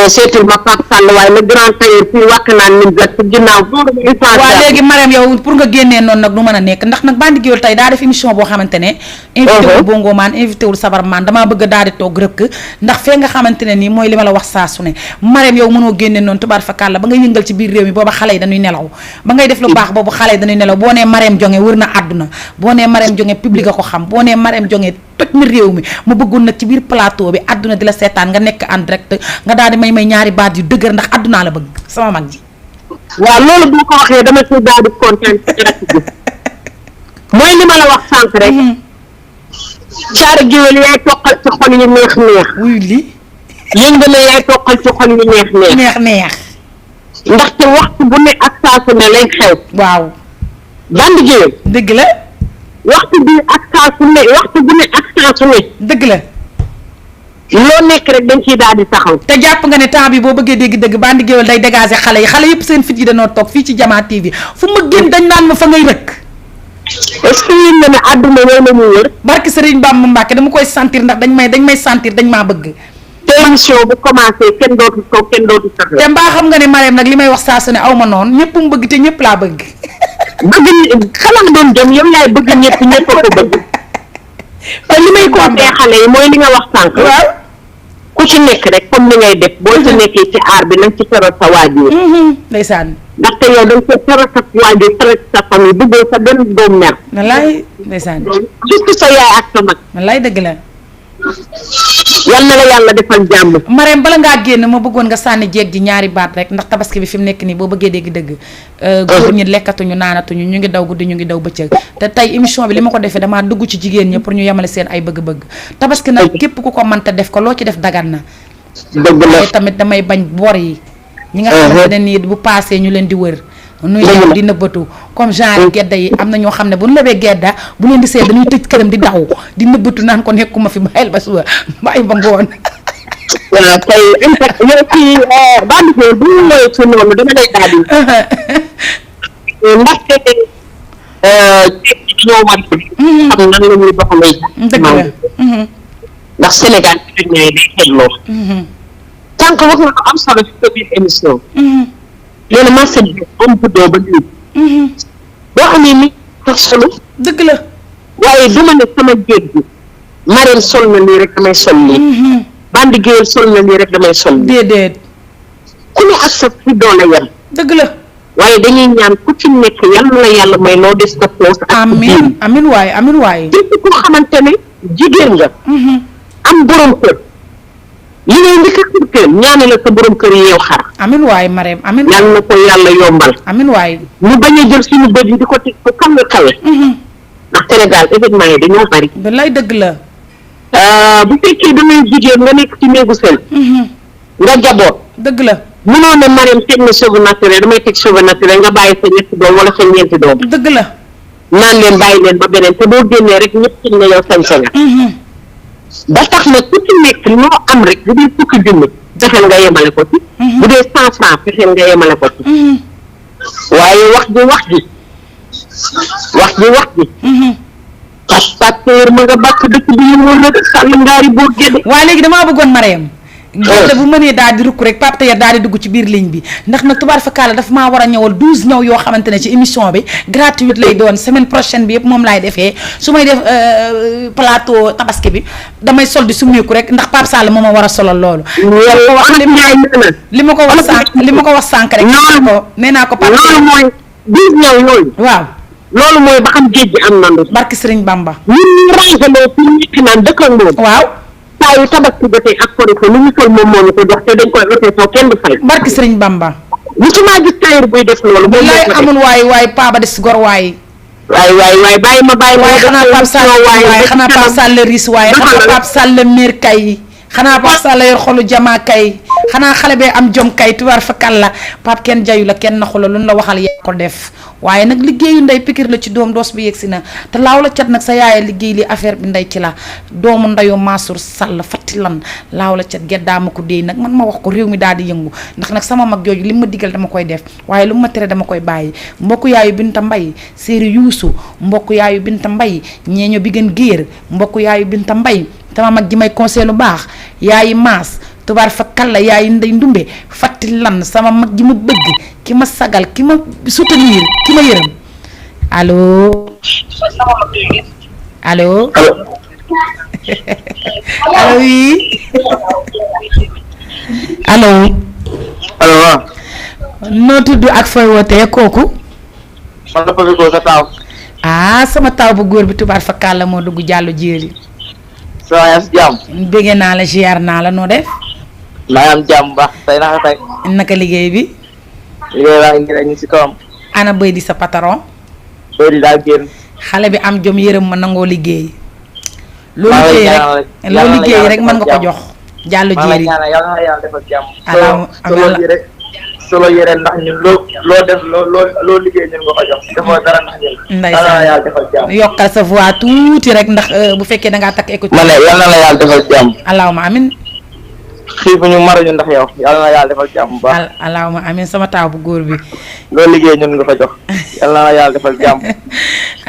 seetul ma Pape Sall waaye le grand Tailleur fii wàkk naan ni jot ci ginnaaw waaw léegi Marème yow pour nga génnee noonu nag du mën a nekk ndax nag Bandi Gueweul tey daa def émission boo xamante ne invité wul bongo maan invité wul sabar maan damaa bëgg daal di toog rëkk ndax fee nga xamante ne nii mooy li ma la wax saa su ne Marème yow mënoo génnee noonu tubaar fa kàlla ba nga yëngal ci biir réew mi booba xale yi dañuy nelaw ba ngay def lu baax boobu xale yi dañuy nelaw boo nee Marème Jonge wër na àdduna boo nee Marème Jonge public a ko xam boo nee Marème Jonge toj mi réew mi mu bëggoon nag ci biir plateau bi àdduna di la seetaan nga nekk en direct nga daal di may ñaari baat yu dëgër ndax àddunaa la bëgg sama mag ji waaw loolu boo ko waxee dama ci daal di kontaan ci rek bi mooy li ma la wax sànq rek Caara Géwél yaay toqal ci xol yi neex wuy li yëngale yaay toqal ci xol yi neex ndaxte waxtu bu ne ak saa su ne lay xew waaw Bandi Gueweul dëgg la waxtu bi ak saa su ne waxtu bu ne ak saa su ne dëgg la loo nekk rek dañ ciy daal di taxaw te jàpp nga ne temps bi boo bëggee dégg dëgg Bandi Gueweul day dégager xale yi xale yëpp seen fit yi dañoo toog fii ci Jama TV fu ma génn dañ naan ma fa ngay rëkk est-ce que yéen nga ne àdduna ñoo la ñuy wër barki Serigne Bamba Mbacke dama koy sentir ndax dañ may sentir dañ maa bëgg te émission bu commencé kenn dootu toog kenn dootu sax te mbaa xam nga ne Marème nag li may wax saa su ne aw ma noonu ñëpp mu bëgg te ñëpp laa bëgg xanaa doon jëm yow yaay bëgg ñëpp a ko bëgg te li may compter xale yi mooy li nga wax sànq waaw ku ci nekk rek comme ni ngay def boo ci nekkee ci aar bi nañ ci teral sa waajur ndeysaan ndaxte yow dañ ko teral sa waajur teral sa famille bëggoo sa benn doom mer wallaay ndeysaan surtout sa yaay ak sa mag wallaay dëgg la yal na la yàlla defal jàmm Marème bala ngaa génn ma bëggoon nga sànni jeeg ji ñaari baat rek ndax tabaski bi fi mu nekk nii boo bëggee dégg dëgg góor ñi lekkatuñu naanatuñu ñu ngi daw guddi ñu ngi daw bëccëg te tey émission bi li ma ko defee damaa dugg ci jigéen ñi pour ñu yemale seen ay bëgg-bëgg tabaski nag képp ku ko mënta def ko loo ci def dagan na waaye tamit damay bañ bor yi ñi nga xamante ne nii bu paasee ñu leen di wër nuy ñëw di nëbbatu comme genre gedda yi am na ñoo xam ne bu ñu lebee gedda bu leen di seet dañuy tëj këram di daw di nëbbatu naan ko nekkuma fi bàyyil ba suba bàyyi ba ngoon waaw tey impact yow ci Bandi Gueweul bu ñu woowee ci noonu dama lay daal di ndaxte ñoo war xam nan la ñuy doxalee dëgg la ndax Sénégal ci ñooy day xelloo sànq wax nga ko am solo ci sa biir émission nee na marché bi am buddoo ba nii boo amee ni tax solo dëgg la waaye du ma ne sama jéeg bi Marème sol na lii rek damay sol lii bandi géwél sol na lii rek damay sol lii déedéet ku ne ak sa fi doole yam dëgg la waaye dañuy ñaan ku ci nekk yàlla la yàlla may loo des sa poos ak amin amin waay képp koo xamante ne jigéen nga am borom kër li ngay njëkk a kër ñaane la sa borom kër yeew xar amin waay Marème amin yàlla na ko yàlla yombal amin waay ñu bañ a jël suñu bët yi di ko teg fu kawe kawe ndax Sénégal événement yi dañoo bari wallaay dëgg la bu fekkee damay jigéen nga nekk ci néegu sel nga jaboot dëgg la mënoo ne Marème teg na cheveux naturel damay teg cheveux naturel nga bàyyi sa ñetti doom wala sa ñeenti doom dëgg la naan leen bàyyi leen ba beneen te boo génnee rek ñëpp ci ne yow sañse nga ba tax na ku ci nekk loo am rek bu dee fukki junni fexeel nga yemale ko ci bu dee 100 francs fexeel nga yemale ko ci waaye wax ji pasteur ma nga bàkk dëkk bi yëngoon rek sàll ngaari boo génne waa léegi damaa bëggoon Marème gerte bu mënee daal di rukk rek Pape Tayer daal di dugg ci biir ligne bi ndax nag tubaar fa kaala dafa maa war a ñëwal 12 ñëw yoo xamante ne ci émission bi gratuite lay doon semaine prochaine bi yëpp moom laay defee su may def plateau tabaski bi damay sol di sumeeku rek ndax Pape Sall moo ma war a solal loolu li ma ko wax sànq rek nee naa ko Pape loolu mooy 12 ñëw yooyu waaw loolu mooy ba xam géej gi am na ndox barki Sëriñ Bamba ñun rangeloo pour nekk naan dëkk ak moom waaw saa yu tabaski jotee ak korite lu ñu sol moom moo ñu ko jox te dañ koy otee soo kenn du fay barki Sëriñ Bamba musuma gis tailleur buy def loolu moom lay amul waay pa ba des gor waay bàyyi ma waaye xanaa Pape Sall waaye xanaa Pape Sall riis waaye xanaa Pape Sall miir kay xanaa Pape Sall yor xolu jamaa kay xanaa xale bee am jom kay tubaar fa kàlla Pape kenn jayu la kenn naxu la lu la waxal yaa ko def waaye nag liggéeyu ndey pikir la ci doom doos bi yegsi na te laaw la cat nag sa yaaya liggéey li affaire bi ndey ci la doomu ndeyu Mansour Sall fatti lan laaw la cat geddaama ko déy nag man ma wax ko réew mi daal di yëngu ndax nag sama mag jooju li ma digal dama koy def waaye lu ma tere dama koy bàyyi mbokk yaayu Binta Mbay séeri yuusu mbokk yaayu Binta Mbay ñeeño bi gën géer mbokk yaayu Binta Mbay sama mag ji may conseil lu baax yaayi maas tubaar fa kalla yaayi ndey ndumbe fatti lan sama mag ji ma bëgg ki ma sagal ki ma soutenir ki ma yërëm allo allo oui allo waaw noo tudd ak fooy wootee kooku man la bëgg ko sa taaw sama taaw bu góor bi tubaar fa kalla moo dugg jàllu jéeri sa yaa si jàmm bëgge naa la ziar naa la noo def maa am jàmm baax tey naka liggéey bi liggéey baa ngi rek ñu si kawam ana bëy di sa patron bëy di daal génn xale bi am jom yërëm ma nangoo liggéey loo liggéey rek mën nga ko jox jàllu jéeri yàlla defal jàmm solo yére ndax ñun loo def loo liggéey ñun nga ko jox defoo dara ndax ñun ndeysaan yàlla defal jàmm yokkal sa voix tuuti rek ndax bu fekkee da ngaa takk écoute ma ne yàlla na la yàlla defal jàmm allahuma amin xiifu ñu maruñu ndax yow yàlla na yàlla defal jàmm bu baax allahuma amin sama taaw bu góor bi loo liggéey ñun nga ko jox yàlla na la yàlla defal jàmm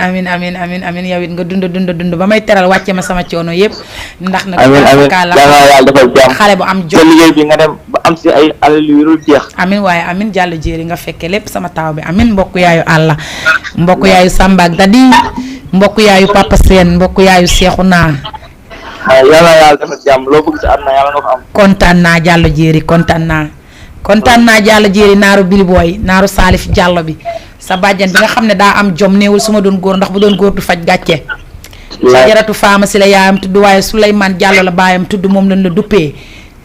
amin yow it nga dund ba may teral wàcce ma sama coono yëpp ndax nag yàlla na yàlla defal jàmm xale bu am jom sa liggéey bi nga dem ba am si ay alal yu dul jeex amin waaye amin jàll jéeri nga fekke lépp sama taaw bi amin mbokk yaayu àlla mbokk yaayu Samba ak Dadi mbokk yaayu Papa Seen mbokk yaayu Seexu naa yàlla na yàlla defal jàmm loo bëgg si àdduna yàlla nga ko am kontaan naa jàll jéeri kontaan naa jàll jéeri naaru Bili Boy naaru Salif Jàllo bi sa bàjjan bi nga xam ne daa am jom néewul su ma doon góor ndax bu doon góor du faj gàcce sa jaratu faama si la yaayam tudd waaye Souleymane Jàllo la baayam tudd moom lañ la duppee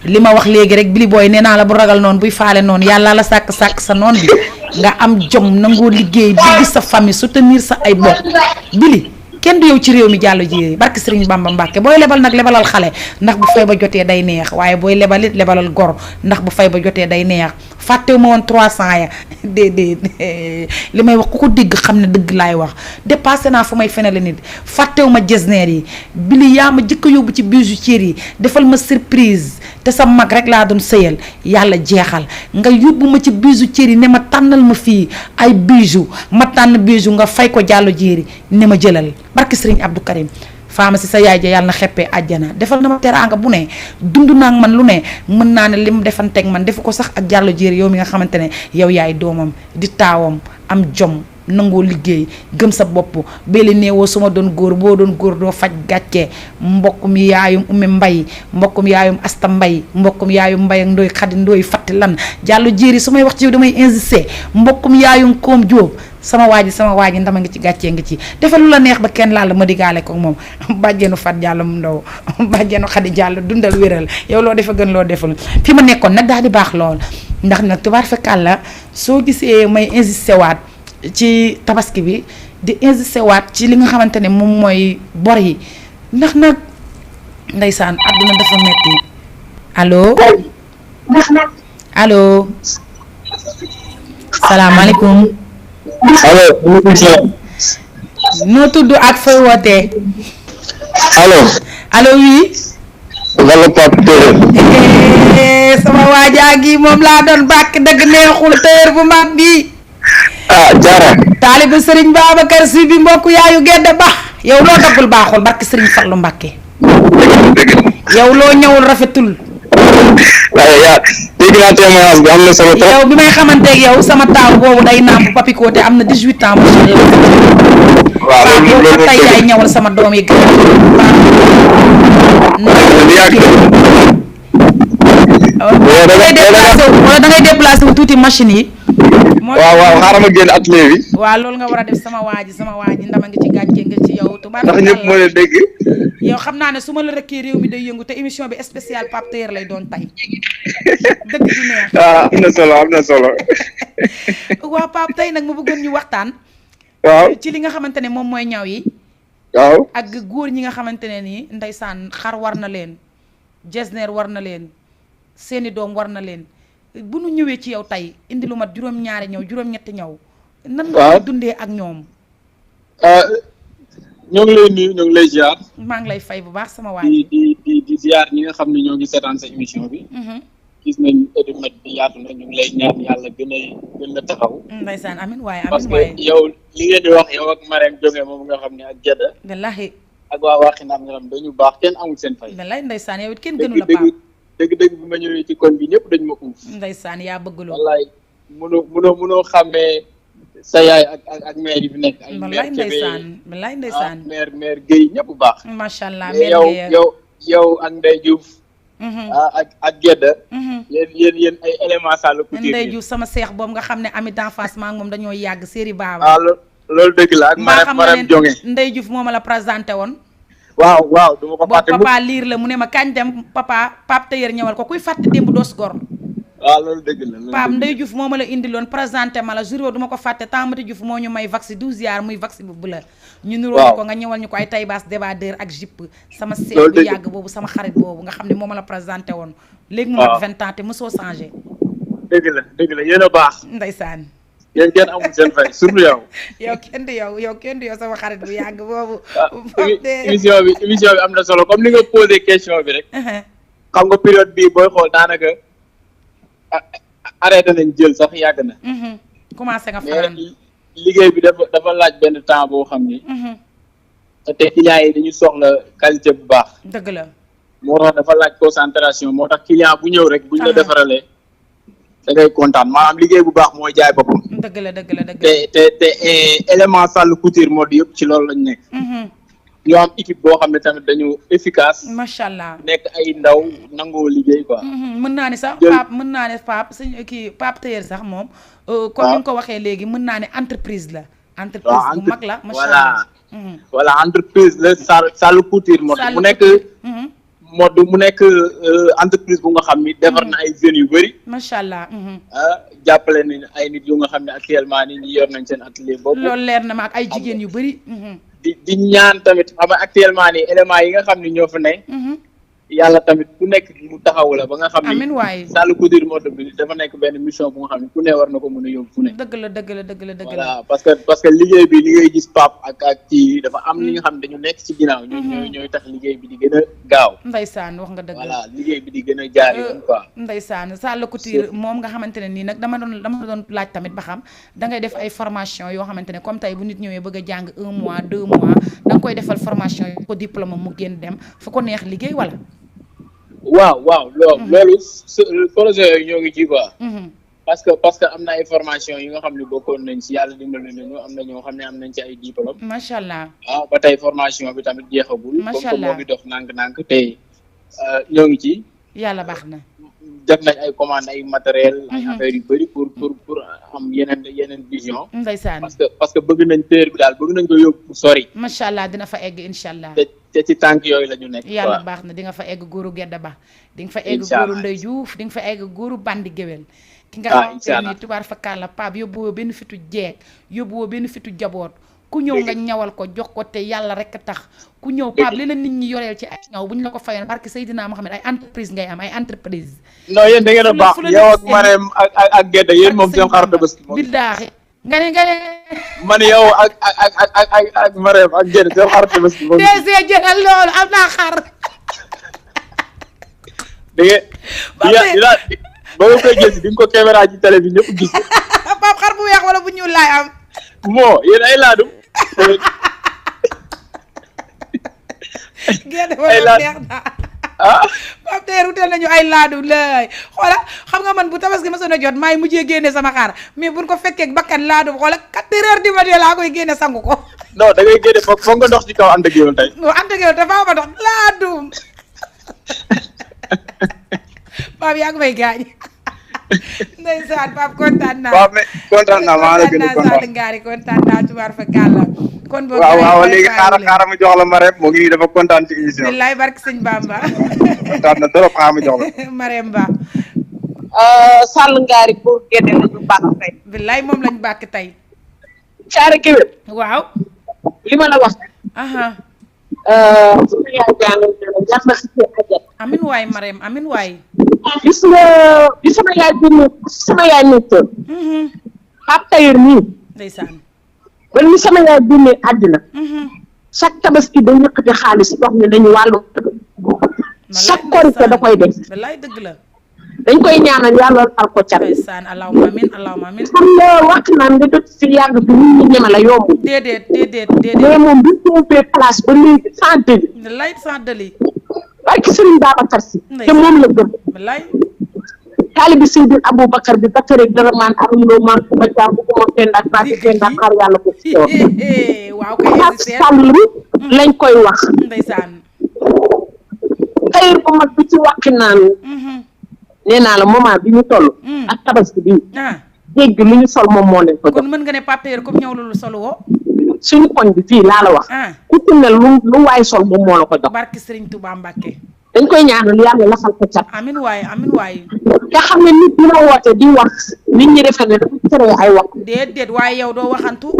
li ma wax léegi rek Bili Boy nee naa la bu ragal noonu buy faale noonu yàlla la sàkk sa noon bi nga am jom nangoo liggéey bëgg sa famille soutenir sa ay bokk Bili kenn du yow ci réew mi jàllo jéeri barki Sëriñ Bamba Mbàkke booy lebal nag lebalal xale ndax bu fay ba jotee day neex waaye booy lebalit lebalal gor ndax bu fay ba jotee day neex fàttewu ma woon 300 ya déedéet li may wax ku ko dégg xam ne dëgg laay wax dépassé naa fu may fenale nit fàttewu ma jesneer yi Bili yaa ma jëkk a yóbbu ci bijoutier yi defal ma surprise te sa mag rek laa doon sëyal yàlla jeexal nga yóbbu ma ci bijoutier yi ne ma tànnal ma fii ay bijou ma tànn bijou nga fay ko jàllo jéeri ne ma jëlal barki Sëriñ Abdou Karim pharmacie sa yaay ja yàlla na xeppee àjjana defal na ma teraanga bu ne dund naa ak man lu ne mën naa ne lim defanteeg man defu ko sax ak jàllo jéeri yow mi nga xamante ne yow yaay doomam di taawam am jom nangoo liggéey gëm sa bopp béli neewoo su ma doon góor boo doon góor doo faj gàcce mbokkum yaayum Oumy Mbaye mbokkum yaayum Asta Mbaye mbokkum yaayum Mbaye ak Ndoy Xadi Ndoy fatti lan jàllu jéeri su may wax ci yow damay insister mbokkum yaayum Koom Jóob sama waa ji ndama ngi ci gàccee ngi ci defal lu la neex ba kenn laal ma digaale ko moom bàjjeenu Fat Diallo mu ndaw bàjjeenu Xadi Diallo dundal wéral yow loo defa gën loo deful fi ma nekkoon nag daal di baax lool ndax nag tubaar fekkal la soo gisee may insisté waat ci tabaski bi di insisté waat ci li nga xamante ne moom mooy bor yi ndax nag ndeysaan àdduna dafa metti allo salaamaaleykum noo tudd ak fooy wootee allo oui wala Pape Téere sama waajaa gi moom laa doon bàkk dëgg neexul téer bu mag bi jaara taalibu Sëriñ Babacar Si bi mbokk yaayu gedde ba yow loo daggul baaxul barki Sëriñ Fallu Mbàkke yow loo ñëwul rafetul waaye yaa dégg naa témoignage bi am na solo trop yow bi may xamanteeg yow sama taaw boobu day nàmp papiko te am na 18 ans macha allah waaw loolu tey yaay ñëwal sama doom yi gën wala da ngay déplacé wu tuuti machine yi waaw xaaral ma génn atelier bi waaw loolu nga war a def sama waa ji ndama nga ci gàcce nga ci yow tubaab ndax ñëpp moo leen dégg yow xam naa ne su ma la rëkkee réew mi day yëngu te émission bi spécial Pape Téer lay doon tey dëgg du neex am na solo waaw Pape tey nag ma bëggoon ñu waxtaan waaw ci li nga xamante ne moom mooy ñaw yi waaw ak góor ñi nga xamante ne nii ndeysaan xar war na leen jesner war na leen seeni doom war na leen bu nu ñëwee ci yow tey indi lu mat juróom-ñaari ñëw juróom-ñetti ñëw nan nga dundee ak ñoom ñoo ngi lay nuyu ñoo ngi lay ziar maa ngi lay fay bu baax sama waay di ziar ñi nga xam ne ñoo ngi seetaan sa émission bi gis nañ édimat bi yaatu na ñu ngi lay ñaan yàlla gën a taxaw ndeysaan amin waaye parce amin que yow li ngeen di wax yow ak Marème Jonge moom nga xam ne ak Jedda wallahi ak waa Waxinaan nga xam dañu baax kenn amul seen fay wallahi ndeysaan yow it kenn gënu la Pape dëgg bi ma ñëwee ci kon bi ñëpp dañu ma uuf ndeysaan yaa bëgg loolu wallaay mënoo xàmmee sa yaay ak maire yi fi nekk ay wallaay ndeysaan wallaay ndeysaan maire Guèye ñëpp baax macha allah yow ak Ndeye Diouf ak Gedda yéen ay élément Sall Couture Ndeye Diouf sama seex boobu nga xam ne ami d'enfance maa ngi moom dañoo yàgg série baaba loolu dëgg la ak Marème Jonge Ndeye Diouf moo ma la présenté woon waaw duma ko fàtte boobu papa liir la mu ne ma kañ dem papa Pape Téer ñëwal ko kuy fàtte démb doos gor waaw loolu dëgg la Pape Ndeye Diouf moo ma la indiloon présenté ma la jour du ma ko fàtte Tamati Diouf moo ñu may vaccin 12 yaar muy vaccin bu la ñu nuroo ko nga ñëwal ñu ko ay taybaas débardeur ak jupe sama seet bu yàgg boobu sama xarit boobu nga xam ne moo ma la présenté woon léegi mu mat 20 ans te mosoo changé dëgg la yéen a baax ndeysaan yéen kenn amul seen fay surtout yow yow kenn du yow sama xarit bu yàgg boobu émission bi am na solo comme ni nga posé question bi rek xam nga période bii booy xool daanaka arrêté nañ jël sax yàgg na commencé nga fanaan liggéey bi dafa laaj benn temps boo xam ni te clients yi dañu soxla qualité bu baax dëgg la moo tax dafa laaj concentration moo tax client bu ñëw rek buñ la defaralee da ngay kontaan maanaam liggéey bu baax mooy jaay boppam dëgg la te élément Sall Couture mode yëpp ci loolu lañ nekk ñoo am équipe boo xam ne tamit dañu efficace macha allah nekk ay ndaw nangoo liggéey quoi mën naa ne sax Pape suñu kii Pape Téer sax moom comme ni nga ko waxee léegi mën naa ne entreprise la entreprise bu mag la macha allah voilà entreprise la Sall Couture mode mu nekk entreprise bu nga xam ni defar na ay jeunes yu bëri macha allah jàppale nañ ay nit yu nga xam ne actuellement ni ñi yor nañ seen atelier boobu loolu leer na ma ak ay jigéen yu bëri di ñaan tamit xam nga actuellement nii éléments yi nga xam ne ñoo fa ne yàlla tamit ku nekk mu taxawu la ba nga xam amiin ni waay Sall Couture mode bi dafa nekk benn mission bu nga xam ne ku ne war na ko mën a yóbbu fu ne dëgg la voilà parce que liggéey bi li ngay gis Pape ak kii dafa am li nga xam ne dañu nekk ci ginnaaw ñooy tax liggéey bi di gën a gaaw ndeysaan wax nga dëgg voilà liggéey bi di gën a jaar yoon quoi ndeysaan Sall Couture moom nga xamante ne nii nag dama doon laaj tamit ba xam da ngay def ay formation yoo xamante ne comme tey bu nit ñëwee bëgg a jàng 1 mois 2 mois da nga koy defal formation yi ko diplôme mu génn dem fa ko neex liggéey wala waaw loolu projet yooyu ñoo ngi ci quoi parce que am na ay formation yi nga xam ne bokkoon nañ ci yàlla dimbali nañu am na ñoo xam ne am nañ ci ay diplôme. macha allah. waaw ba tey formation bi tamit jeexagul. macha comme que allah moo ngi dox nànk-nànk tey ñoo ngi ci. yàlla baax na. def nañ ay commande ay matériel ay affaires yu bëri pour am yeneen vision. ndeysaan parce que bëgg nañ téer bi daal bëgg nañ ko yóbbu sori. macha allah dina fa egg incha allah. te ci tànk yooyu la ñu nekk. yàlla baax na di nga fa egg góoru Gedda Ba. di nga fa egg incha allah góoru Ndey Juuf di nga fa egg góoru Bandi Géwél. ki nga incha xam allah ne tubaar fa kàlla Pape yóbbuwoo benn fitu jeeg yóbbuwoo benn fitu jaboot ku ñëw nga ñawal ko jox ko te yàlla rek tax ku ñëw Pape li la nit ñi yoreel ci ay ñaw bu ñu la ko fayoon barke Seydina Mohamed ay entreprise ngay am ay entreprise. non yéen da ngeen a baax yow ak Marème ak Gedda yéen moom seen xar Tabaski moom. billaahi nga ne. man yow ak Marème ak Gedda seen xar Tabaski moom. DG jëlal loolu am naa xar. da ngeen ba nga koy gis di nga ko caméra ci télé bi ñëpp gis. Pape xar bu weex wala bu ñuul laay am. moo yéen ay laadum. Gedda wala neex na. Pape tey wutal nañu ay laadu laay xoola xam nga man bu Tabaski ma soon a jot maay mujjee génne sama xar mais buñ ko fekkee bakkan laadu xoola 4 heures du matin laa koy génne sangu ko. non da ngay génne foog nga dox ci kaw ànd ak yow tey. ànd ak yow dafa ma dox laadum. Pape yaa ngi may gaañ. ndeysaan Pape kontaan naa. Pape kontaan naa maa la gën a kontaan Sall Ngari kontaan naa tubaar fa gàlla. kon boobu waaw léegi xaaral ma jox la Marème moo ngi nii dafa kontaan ci émission bi. billaay barke sëñ Bamba. kontaan na trop xaaral ma jox la. Marème Ba. Sall Ngari pour génne la ñu bàq tey. billaay moom lañ bàkk tey. Caare Géwél. waaw. li ma la wax. suñu yaay jàngal yàlla na si ajat. amin waay Marème amin waay. gis nga bi sama yaay nekkoon. Pape Tailleur nii. ndeysaan. ba ni sama yaay génnee àddina. chaque Tabaski dañ yëkkati xaalis wax ne dañu wàllu. chaque Korité da koy def. wallaay dëgg la. dañ koy ñaanal yàlla al ko cat. ndeysaan allahumma amin allahumma amin. xam nga wax naan nga jot si yàgg bi nit ñi ñeme la yomb. déedéet. mais moom bi ñu koy place ba léegi sans délai. wallaay sans deli. waaye ki Serigne Babacar Si. te moom la gëm. wallaay. taalibi Seydil Aboubacar bi Bakar ak dara maan am loo maan ko ba jàmm ko moom kenn ak bàcc kenn ak xar yàlla ko ci yow. waaw kay Pape Sall lañ koy wax. ndeysaan. Tailleur bu mag bi ci wàqi naan. nee naa la moment bi ñu toll. ak Tabaski bi. dégg li ñu sol moom moo leen ko jox. kon mën nga ne Pape Tailleur comme ñëw lu solo woo. suñu koñ bi fii laa la wax. ku ci ne lu waay sol moom moo la ko jox. barki Serigne Touba Mbacke. dañ koy ñaanal yàlla lafal ko cat. amin waay amin waay. nga xam ne nit dina woote di wax nit ñi defe ne dafa tere ay wax. déedéet waaye yow doo waxantu.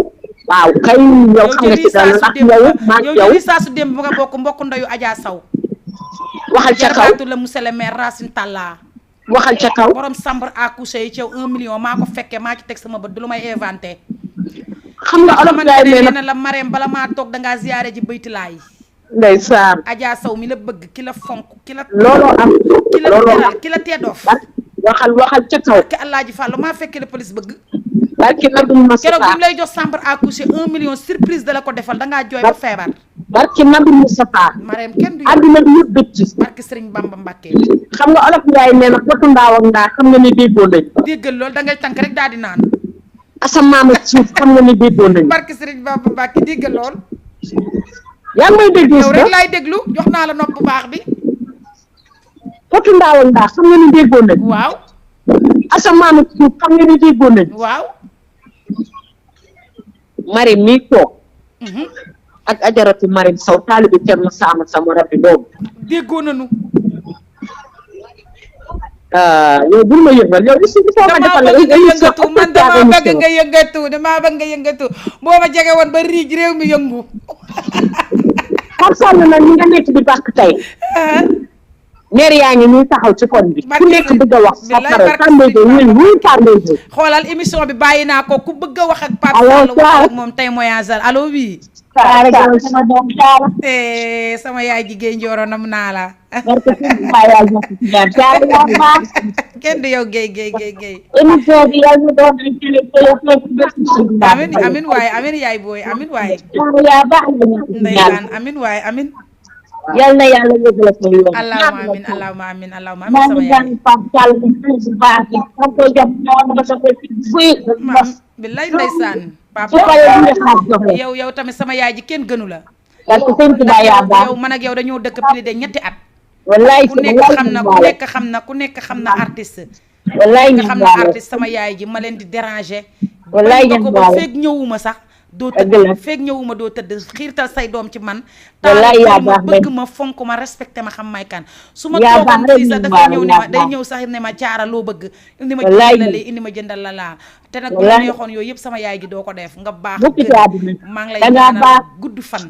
waaw kay yow xam nga ci dara ndax yow maa yow jëli saa su démb nga bokk mbokk ndeyu Adja Saw. waxal ca kaw la monsieur le maire Racine Talla. waxal ca kaw borom chambre à coucher yi ceew 1 million maa ko fekkee maa ci teg sama bët du lu may inventé. xam nga olof yaay nee na la Marème bala maa toog dangaa ziyaare ji baytilaay. ndeysaan Adja Saw mi la bëgg ki la fonk ki la. looloo am looloo am ki la teedoof. waxal ca kaw. barke Alaaji Fàllu maa fekkee la police bëgg. barke Nabil Moustapha keroog bi mu lay jox chambre à coucher 1 million surprise da la ko defal dangaa jooy ba feebar. barke Nabil Moustapha. Marème kenn du àdduna bi yëpp bëgg ci. barke Serigne Bamba Mbacke. xam nga olof yaay nee na potu ndaaw ak ndaa xam nga ne déggoo nañ. déggal loolu da ngay tànk rek daal di naan. asamaan ak suuf xam nga ne déggoo nañ. barke Serigne Bamba Mbacke déggal lool. yaa ngi may dégg yow rek laay déglu jox naa la nopp bu baax bi. potu ndaaw ak ndaa xam nga ne déggoo nañ. waaw. asamaan ak suuf xam nga ne déggoo nañ. waaw. Marème mii toog. ak ajaratu Marème Sow taalibi Thierno Sama sama rabbi boobu. déggoo nañu. yow bul ma yëngal yow li si foo ma defal la yëngatu man damaa bëgg nga yëngatu boo ma jege woon ba riij réew mi yëngu. Pape Sall nag ñi nga nekk di bàkk tey. maire yaa ngi ñuy taxaw ci koñ bi. ku nekk bëgg a wax. ba pare tàmbali de ñun ñuy tàmbali de. xoolal émission bi bàyyi naa ko ku bëgg a wax ak Pape Sall wax ak moom tey moyaasal allo oui. sama doom Saara. sama yaay jigéen Ndioro nam naa la. kenn du yow Guèye. émission bi yaa ngi doon amin waay amin yaay booy amin waay. yaa baax na ndeysaan amin waay amin. yal na yàlla yëgal ko yoon. allahumma amin allahumma amin allahumma amin maa sama ngi yaay ñaan Pape Sall bi bu baax bi xam ko jàpp ñoo ba sa ko buy billaay ndeysaan papa su paree bu ñu xaar joxe yow tamit sama yaay ji kenn gënu la parce que sëñ Tuubaa yaa baax yow man ak yow dañoo dëkk plus de ñetti at wallaay ku nekk xam na artiste wallaay nga xam na artiste sama yaay ji ma leen di déranger wallaay ko ba feeg ñëwuma sax doo tëdd feeg ñëwuma doo tëdd xiirtal say doom ci man wallaay yaa ma baax bëgg ma fonk ma respecté ma xam may kan su ma toogoon fii sax dafay ñëw ne ma day ñëw sax ne ma caara loo bëgg indi ma jëndal la indi ma jëndal la laa te nag bu la neexoon yooyu yëpp sama yaay ji doo ko def nga baax maa ngi lay ñaanal gudd fan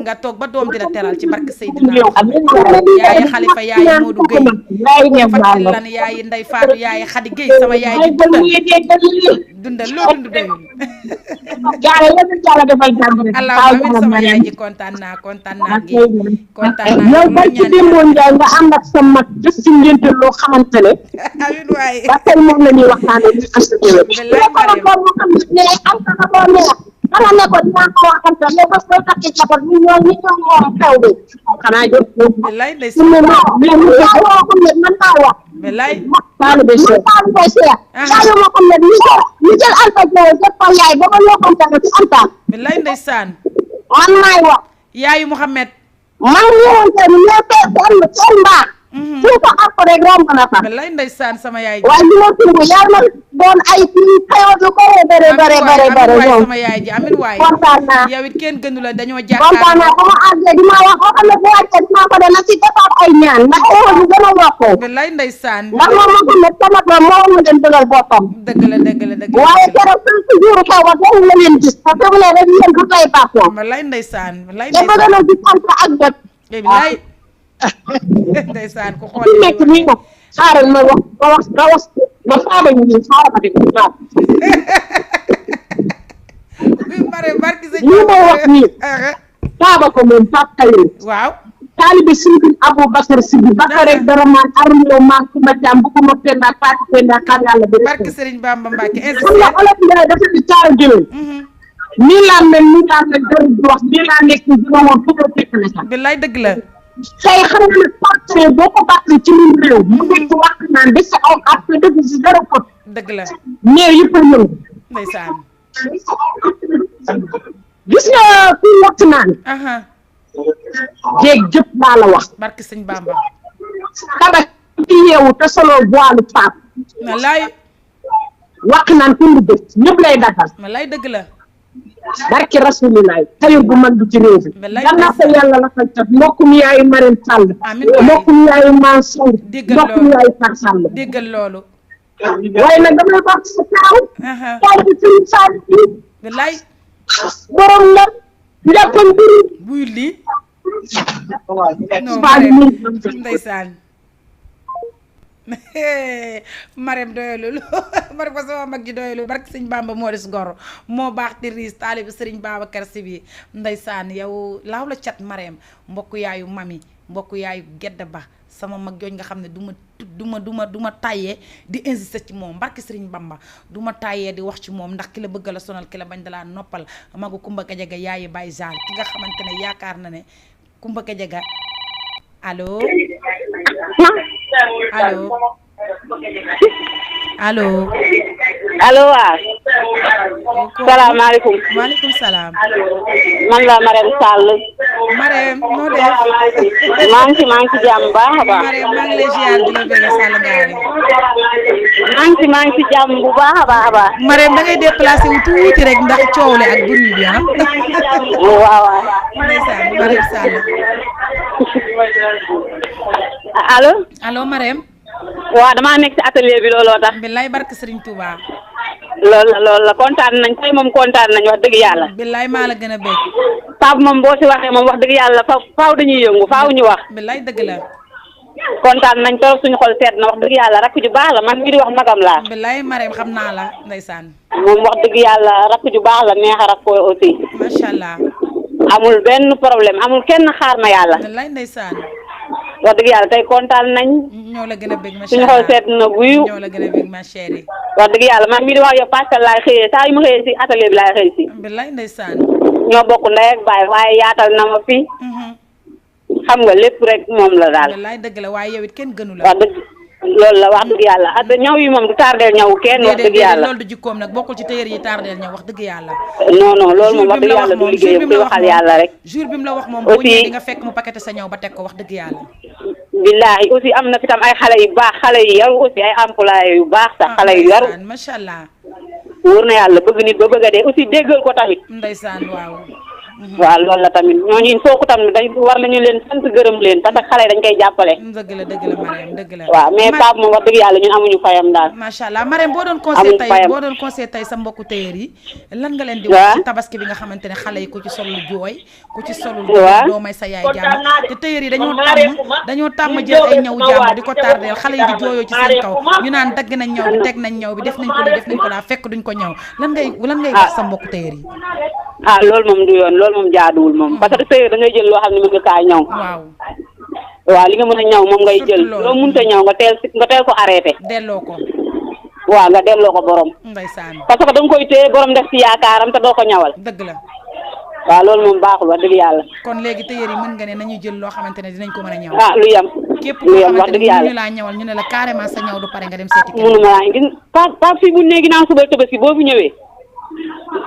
nga toog ba doom dina teral ci barke Seydina yaay Xalifa yaay Modou Gueye fatil lan yaay Ndey Faatu yaay Xadi Gueye sama yaay ji dundal loo dund doyul Allah amin sama yaay ji kontaan naa gi kontaan naa yow ba ci démboo Njaay nga ànd ak sa mag jëf ci ngénte loo xamante ne amin waay ba tey moom la ñuy waxtaane ni askan xanaa ne ko dinaa ko waxante ne bés booy takki jabar ñu ñoom xew bi xanaa jot billaay ndey mais mu xam ne man maa wax billaay taalibe Cheikh yaayu ma xam ne ñu jël Alpha Diop def ko yaay ba ma yokkante ne ci Anta billaay ndeysaan man maay wax yaayu Mouhamed man ñëwante ni ñoo seen mbaax su ko àpp rek romb na fa billaay ndeysaan sama yaay waaye li ma tudd yàlla na doon ay kii xewatu ko bare sama yaay ji amin waay kontaan naa yow it kenn gënu la dañoo kontaan naa ba ma àggee dinaa wax boo xam ne bu wàccee dinaa ko dana ci defaat ay ñaan ndax xewal bu gën a yokkoo billaay ndeysaan ndax moom ma xam ne sama doom moo ma leen dëgal boppam dëgg la waaye keroog ci jour xew ba dañ la leen gis parce que mu ne rek yéen du tey bàkkoo billaay ndeysaan dafa gën a gis Anta ak jot billaay ndeysaan ku xool ci nekk nii nag xaaral ma wax ma faaba ñu nii xaaral ma dégg waaw bare barki sa li ma wax nii faaba ko moom Pape Kayre waaw taalibe Sidi Aboubacar Sidi Bakar rek dara maan armlo maan kuma jam bu ko mo penda paati penda kan yàlla bi barki Serigne Bamba Mbacke xam nga olof Njaay dafa di caara jëwee nii laa mel jëriñ di wax nii laa nekk dina woon fu ko fekk na sax billaay dëgg la tey xam nga ne portrait boo ko bàttee ci ñun réew mu nekk wax naan de sa aw at dëgg si dara ko dëgg la mais yëpp a ñëw ndeysaan gis nga kuy wax naan jéeg jëpp laa la wax barki sëñ Bamba tabax ci yeewu te solo boilu paap wallaay wax naan tundu dëkk ñëpp lay dagal wallaay dëgg la barki rasulilaay tayur bu mag bi ci réew bi yal na ko yàlla la fa jot mbokkum yaayu Marème Sall mbokkum yaayu Mansour mbokkum yaayu Far Sall déggal loolu waaye nag damay wax sa taaw taaw bi sëñ Sall bi wallaay borom la njàppam biri buy lii non ndeysaan Marème doyalul Marème ko sama mag ji doyalul barke sëñ Bamba moo des gor moo baax di riis taalibi sëriñ Babacar Si bi ndeysaan yow laaw la cat Marème mbokk yaayu mami mbokk yaayu gedd ba sama mag jooñ nga xam ne du ma tàyyee di insister ci moom barke sëriñ Bamba du ma tàyyee di wax ci moom ndax ki la bëgg la sonal ki la bañ dalaa noppal magu Kumba Gajaga yaayi Baye Zal ki nga xamante ne yaakaar na ne Kumba Gajaga allo allo waaw salaamaaleykum maaleykum salaam man la Marème Sall Marème noo def maa ngi ci jàmm baax a baax Marème maa ngi lay ziar di la bëgg Sall ngaari maa ngi ci jàmm bu baax a baax Marème da ngay déplacé wu tuuti rek ndax coow le ak bruit bi waaw ndeysaan Marème Sall allo Marème waaw damaa nekk ci atelier bi looloo tax billaay barke Serigne Touba loolu la kontaan nañ tey moom kontaan nañ wax dëgg yàlla billaay maa la gën a bëgg Pape moom boo ci waxee moom wax dëgg yàlla faaw dañuy yëngu faaw ñu wax billaay dëgg la kontaan nañ trop suñu xol seet na wax dëgg yàlla rakk ju baax la man mii di wax magam laa billaay Marème xam naa la ndeysaan moom wax dëgg yàlla rakk ju baax la neex a rakkoo aussi macha allah amul benn problème amul kenn xaar ma yàlla billaay ndeysaan wax dëgg yàlla tey kontaan nañ ñoo la gën a bëgg ma suñu xol seet na guyu ñoo la gën a bëgg ma chérie wax dëgg yàlla man mii di wax yow Pascal laay xëyee saa yu ma xëyee si atelier bi laay xëy si billaay ndeysaan ñoo bokk ndey ak baay waaye yaatal na ma fi xam nga lépp rek moom la daal. wallaay dëgg la waaye yow it kenn gënu la. wax dëgg loolu la wax dëgg yàlla ak ñaw yi moom du tardeel ñaw kenn wax dëgg yàlla. loolu du jikkoom nag bokkul ci tailleur yi tardeel ñaw wax dëgg yàlla. non non loolu moom wax dëgg yàlla du liggéeyam kuy waxal yàlla rek. jour bi mu la wax moom boo ñëwee di nga fekk mu paqueté sa ñaw ba teg ko wax dëgg yàlla. billaahi aussi am na fi tam ay xale yu baax xale yu yaru aussi ay employé yu baax sax xale yu yaru. macha allah. wóor na yàlla bëgg nit ba bëgg a dee aussi déggal ko tamit. ndeysaan waaw. waaw loolu la tamit ñooñu foofu tam dañ war nañu leen sant gërëm leen parce que xale dañ koy jàppale. dëgg la Marème dëgg la. waaw mais Pape moom wax dëgg yàlla ñun amuñu fayam daal. macha allah Marème boo doon conseil tey sa mbokku tailleur yi lan nga leen di wax ci tabaski bi nga xamante ne xale yi ku ci solul jooy ku ci solul doo may sa yaay jàmm te tailleur yi dañoo tàmm jël ay ñaw jàmm di ko tardeel xale yi di jooyoo ci seen kaw ñu naan dagg nañ ñaw bi teg nañ ñaw bi def nañ ko lii def nañ ko laa fekk duñ ko ñaw lan ngay wax sa mbokku tailleur yi. loolu moom du yoon loolu moom jaaduwul moom parce que tailleur da ngay jël loo xam ne mën nga kaa ñaw. waaw li nga mën a ñaw moom ngay jël loo mënta ñaw nga teel ko arrêté. delloo ko. waaw nga delloo ko borom. ndeysaan. parce que da nga koy téye borom def ci yaakaaram te doo ko ñawal. dëgg la. waaw loolu moom baaxul wax dëgg yàlla. kon léegi tailleur yi mën nga ne nañuy jël loo xamante ne dinañ ko mën a ñaw. lu yem. képp lu yem wax dëgg yàlla ñu laa ñawal ñu ne la carrément sa ñaw du pare nga dem seeti kenn. mënu ma gis pa fii bu ne ginnaaw suba Tabaski boo fi ñëwee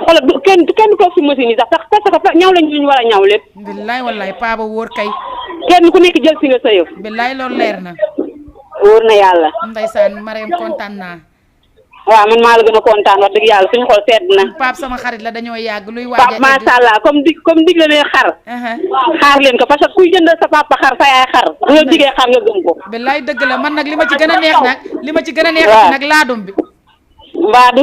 xoolal kenn toog si machine yi sax parce que ñaw lañ ñu war a ñaw lépp. billaay wallaay paa ba wóor kay. kenn ku nekk jël si nga sa yëf. billaay loolu leer na. wóor na yàlla. ndeysaan Marème kontaan naa. waaw man maa la gën a kontaan wax dëgg yàlla suñu xol sedd na. Pape sama xarit la dañoo yàgg luy waaj Pape macha allah comme dig la leen xar. xaar leen ko parce que kuy jëndal sa papa xar sa yaay xar. bu la digee xar nga gëm ko. billaay dëgg la man nag li ma ci gën a neex nag. nag laadum bi. mbaadu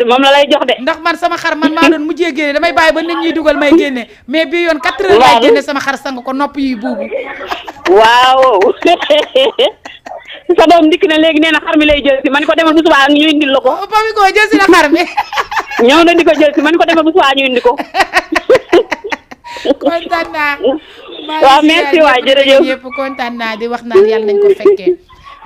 moom la lay jox de. ndax man sama xar man maa doon mujjee génne damay bàyyi ba nit ñi dugal may génne mais bii yoon 4 heures lay génne sama xar sang ko nopp yi buubu. waaw sa doom dikk na léegi nee na xar mi lay jël si man ko demal bu subaa ñu indil la ko. Papi ko jël si na xar mi. ñëw na di ko jël si man ko demal bu subaa ñu indi ko. kontaan naa. waaw merci waay jërëjëf yëpp kontaan naa di wax naan yàlla nañ ko fekkee.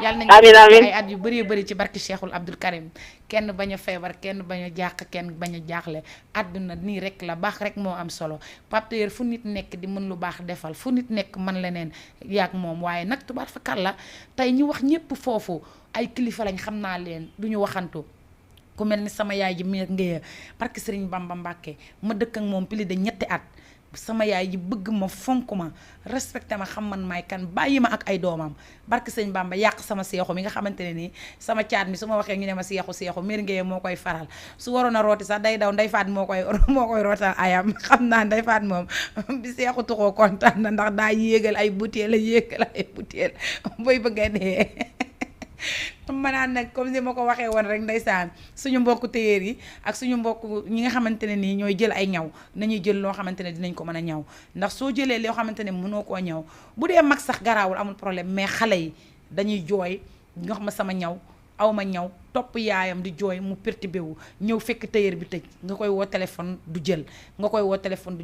yàlla nañ ko ay at yu bëree bëri ci barki Cheikhul Abdoul Karim kenn bañ a feebar kenn bañ a jàq kenn bañ a jaaxle àdduna nii rek la baax rek moo am solo Pape Tailleur fu nit nekk di mën lu baax defal fu nit nekk man leneen yaag moom waaye nag tubaar fa kàlla tey ñu wax ñëpp foofu ay kilifa lañ xam naa leen du ñu waxantu ku mel ni sama yaay ji meer ngéya barki Sëriñ Bamba Mbàkke ma dëkk ak moom plus de ñetti at sama yaay ji bëgg ma fonk ma respecté ma xam man maay kan bàyyi ma ak ay doomam barke sëñ Bamba yàq sama seexu mi nga xamante ne nii sama caat mi su ma waxee ñu ne ma seexu miir ngee moo koy faral su waroon a rooti sax day daw nday faat moo koy rootal ayam xam naa nday faat moom bi seexu tuxoo kontaan na ndax daa yéegal ay butéel booy bëgg a dee ma naan nag comme ni ma ko waxee woon rek ndeysaan suñu mbokku tailleur yi ak suñu mbokk ñi nga xamante ne nii ñooy jël ay ñaw nañuy jël loo xamante ne dinañ ko mën a ñaw ndax soo jëlee loo xamante ne mënoo koo ñaw bu dee mag sax garaawul amul problème mais xale yi dañuy jooy nga xam ma sama ñaw aw ma ñaw topp yaayam di jooy mu perturbé wu ñëw fekk tailleur bi tëj nga koy woo téléphone du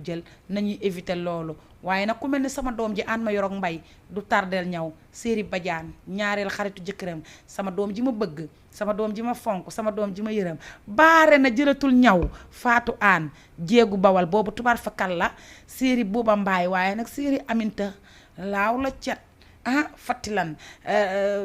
jël nañuy éviter loolu waaye nag ku mel ni sama doom ji aan ma yorog mbay du tardeel ñaw séeri bajaan ñaareel xaritu jëkkëram sama doom ji ma bëgg sama doom ji ma fonk sama doom ji ma yërëm baare na jëlatul ñaw faatu aan jéegu bawal boobu tubaar fa kal la séeri booba mbaay waaye nag séeri aminta laaw la cet fattilan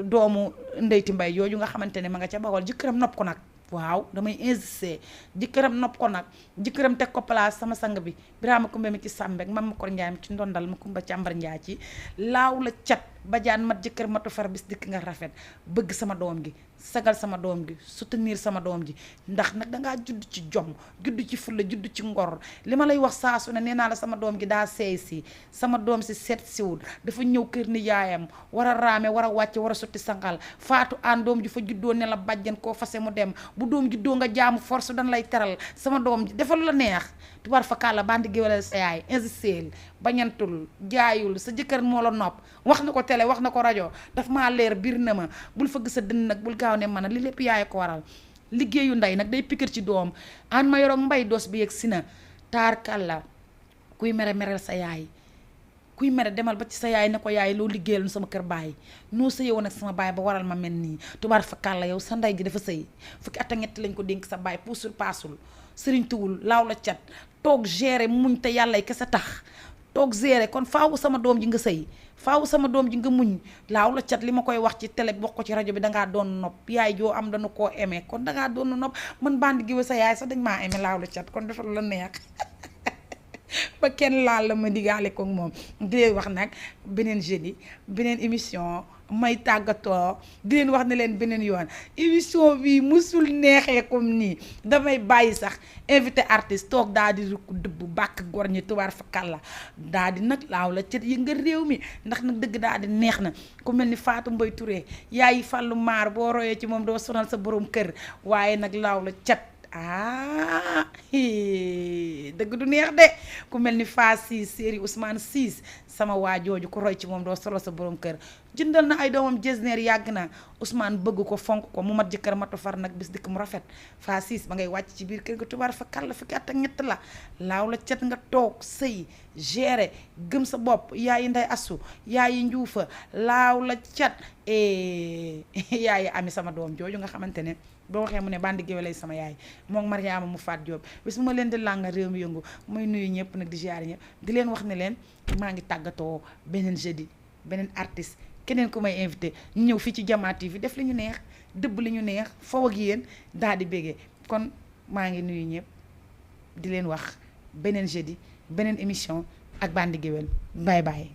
doomu ndeyti mbay yooyu nga xamante ne ma nga ca bawal jëkkëram nopp ko nag waaw damay insister jëkkëram nopp ko nag jëkkëram teg ko place sama sang bi Birama Kumba mi ci Sàmbek mam ma ko Njaay mi ci ndondal ma Kumba càmbar Njaay ci laaw la cat bajaan mat jëkkër matu far bis dikk nga rafet bëgg sama doom gi sagal sama doom gi soutenir sama doom ji ndax nag dangaa judd ci jom judd ci fulla judd ci ngor li ma lay wax saa su ne nee naa la sama doom gi daa seey si sama doom si seet siwul dafa ñëw kër ni yaayam war a raame war a wàcce war a sotti sangal faatu aan doom ji fa juddoo ne la bàjjan koo fase mu dem bu doom juddoo nga jaamu force dan lay teral sama doom ji defal la neex tubaar fa kàlla bandi géwél sa yaay insistel bañantul jaayul sa jëkkër moo la nopp wax na ko télé wax na ko rajo daf maa leer biir na ma bul fëgg sa dënn nag bul gaaw ne man li lépp yaay ko waral liggéeyu ndey nag day pikir ci doom an ma yoroog mbay dos bi yegg si na taar kàlla kuy mereel sa yaay kuy mere demal ba ci sa yaay ne ko yaay loo liggéeyal sama kër baay noo sëyewoon ak sama baay ba waral ma mel nii tubaar fa kàlla yow sa ndey ji dafa sëy fukki at ak ñett lañ ko dénk sa baay puusul paasul sëriñ tuwul laaw la cat toog gérer muñ te yàlla kese tax toog gérer kon faawu sama doom ji nga sëy faawu sama doom ji nga muñ laaw la cat li ma koy wax ci télé bi wax ko ci rajo bi dangaa doon nopp yaay joo am dañu koo aimé kon dangaa doon nopp man Bandi Gueweul sa yaay sax dañ maa aimé laaw la cat kon defal la neex ba kenn laal la ma digaale ko moom di leen wax nag beneen jeudi beneen émission may tàggatoo di leen wax ne leen beneen yoon émission bi musul neexee comme nii damay bàyyi sax invité artiste toog daal di rukk dëbb bàkk gor ñi tubaar fa kàlla daal di nag laaw la cat yi nga réew mi ndax nag dëgg daal di neex na ku mel ni Fatou Mbaye Touré yaayi Fallou Maar boo royee ci moom doo sonal sa borom kër waaye nag laaw la cat dëgg du neex de ku mel ni Fa Siis série Ousmane Siis sama waa jooju ku roy ci moom doo solo sa borom kër jëndal na ay doomam jesneer yàgg na Ousmane bëgg ko fonk ko mu mat jëkkër matu far nag bis dikk mu rafet Fa Siis ba ngay wàcc ci biir kër ga tubaar fa kàlla fukki at ak ñett la laaw la cet nga toog sëy gérer gëm sa bopp yaayi nday asu yaayi njuufa laaw la cat yaayi ami sama doom jooju nga xamante ne boo waxee mu ne Bandi Gueweul lay sama yaay moom Mariama mu faat Jóob bis bu ma leen di langa réew mi yëngu muy nuyu ñëpp nag di ziar ñëpp di leen wax ne leen maa ngi tàggatoo beneen jeudi beneen artiste keneen ku may invité ñu ñëw fii ci Jama TV def li ñu neex dëbb li ñu neex faw ak yéen daal di bégee kon maa ngi nuyu ñëpp di leen wax beneen jeudi beneen émission ak Bandi Gueweul bye bye.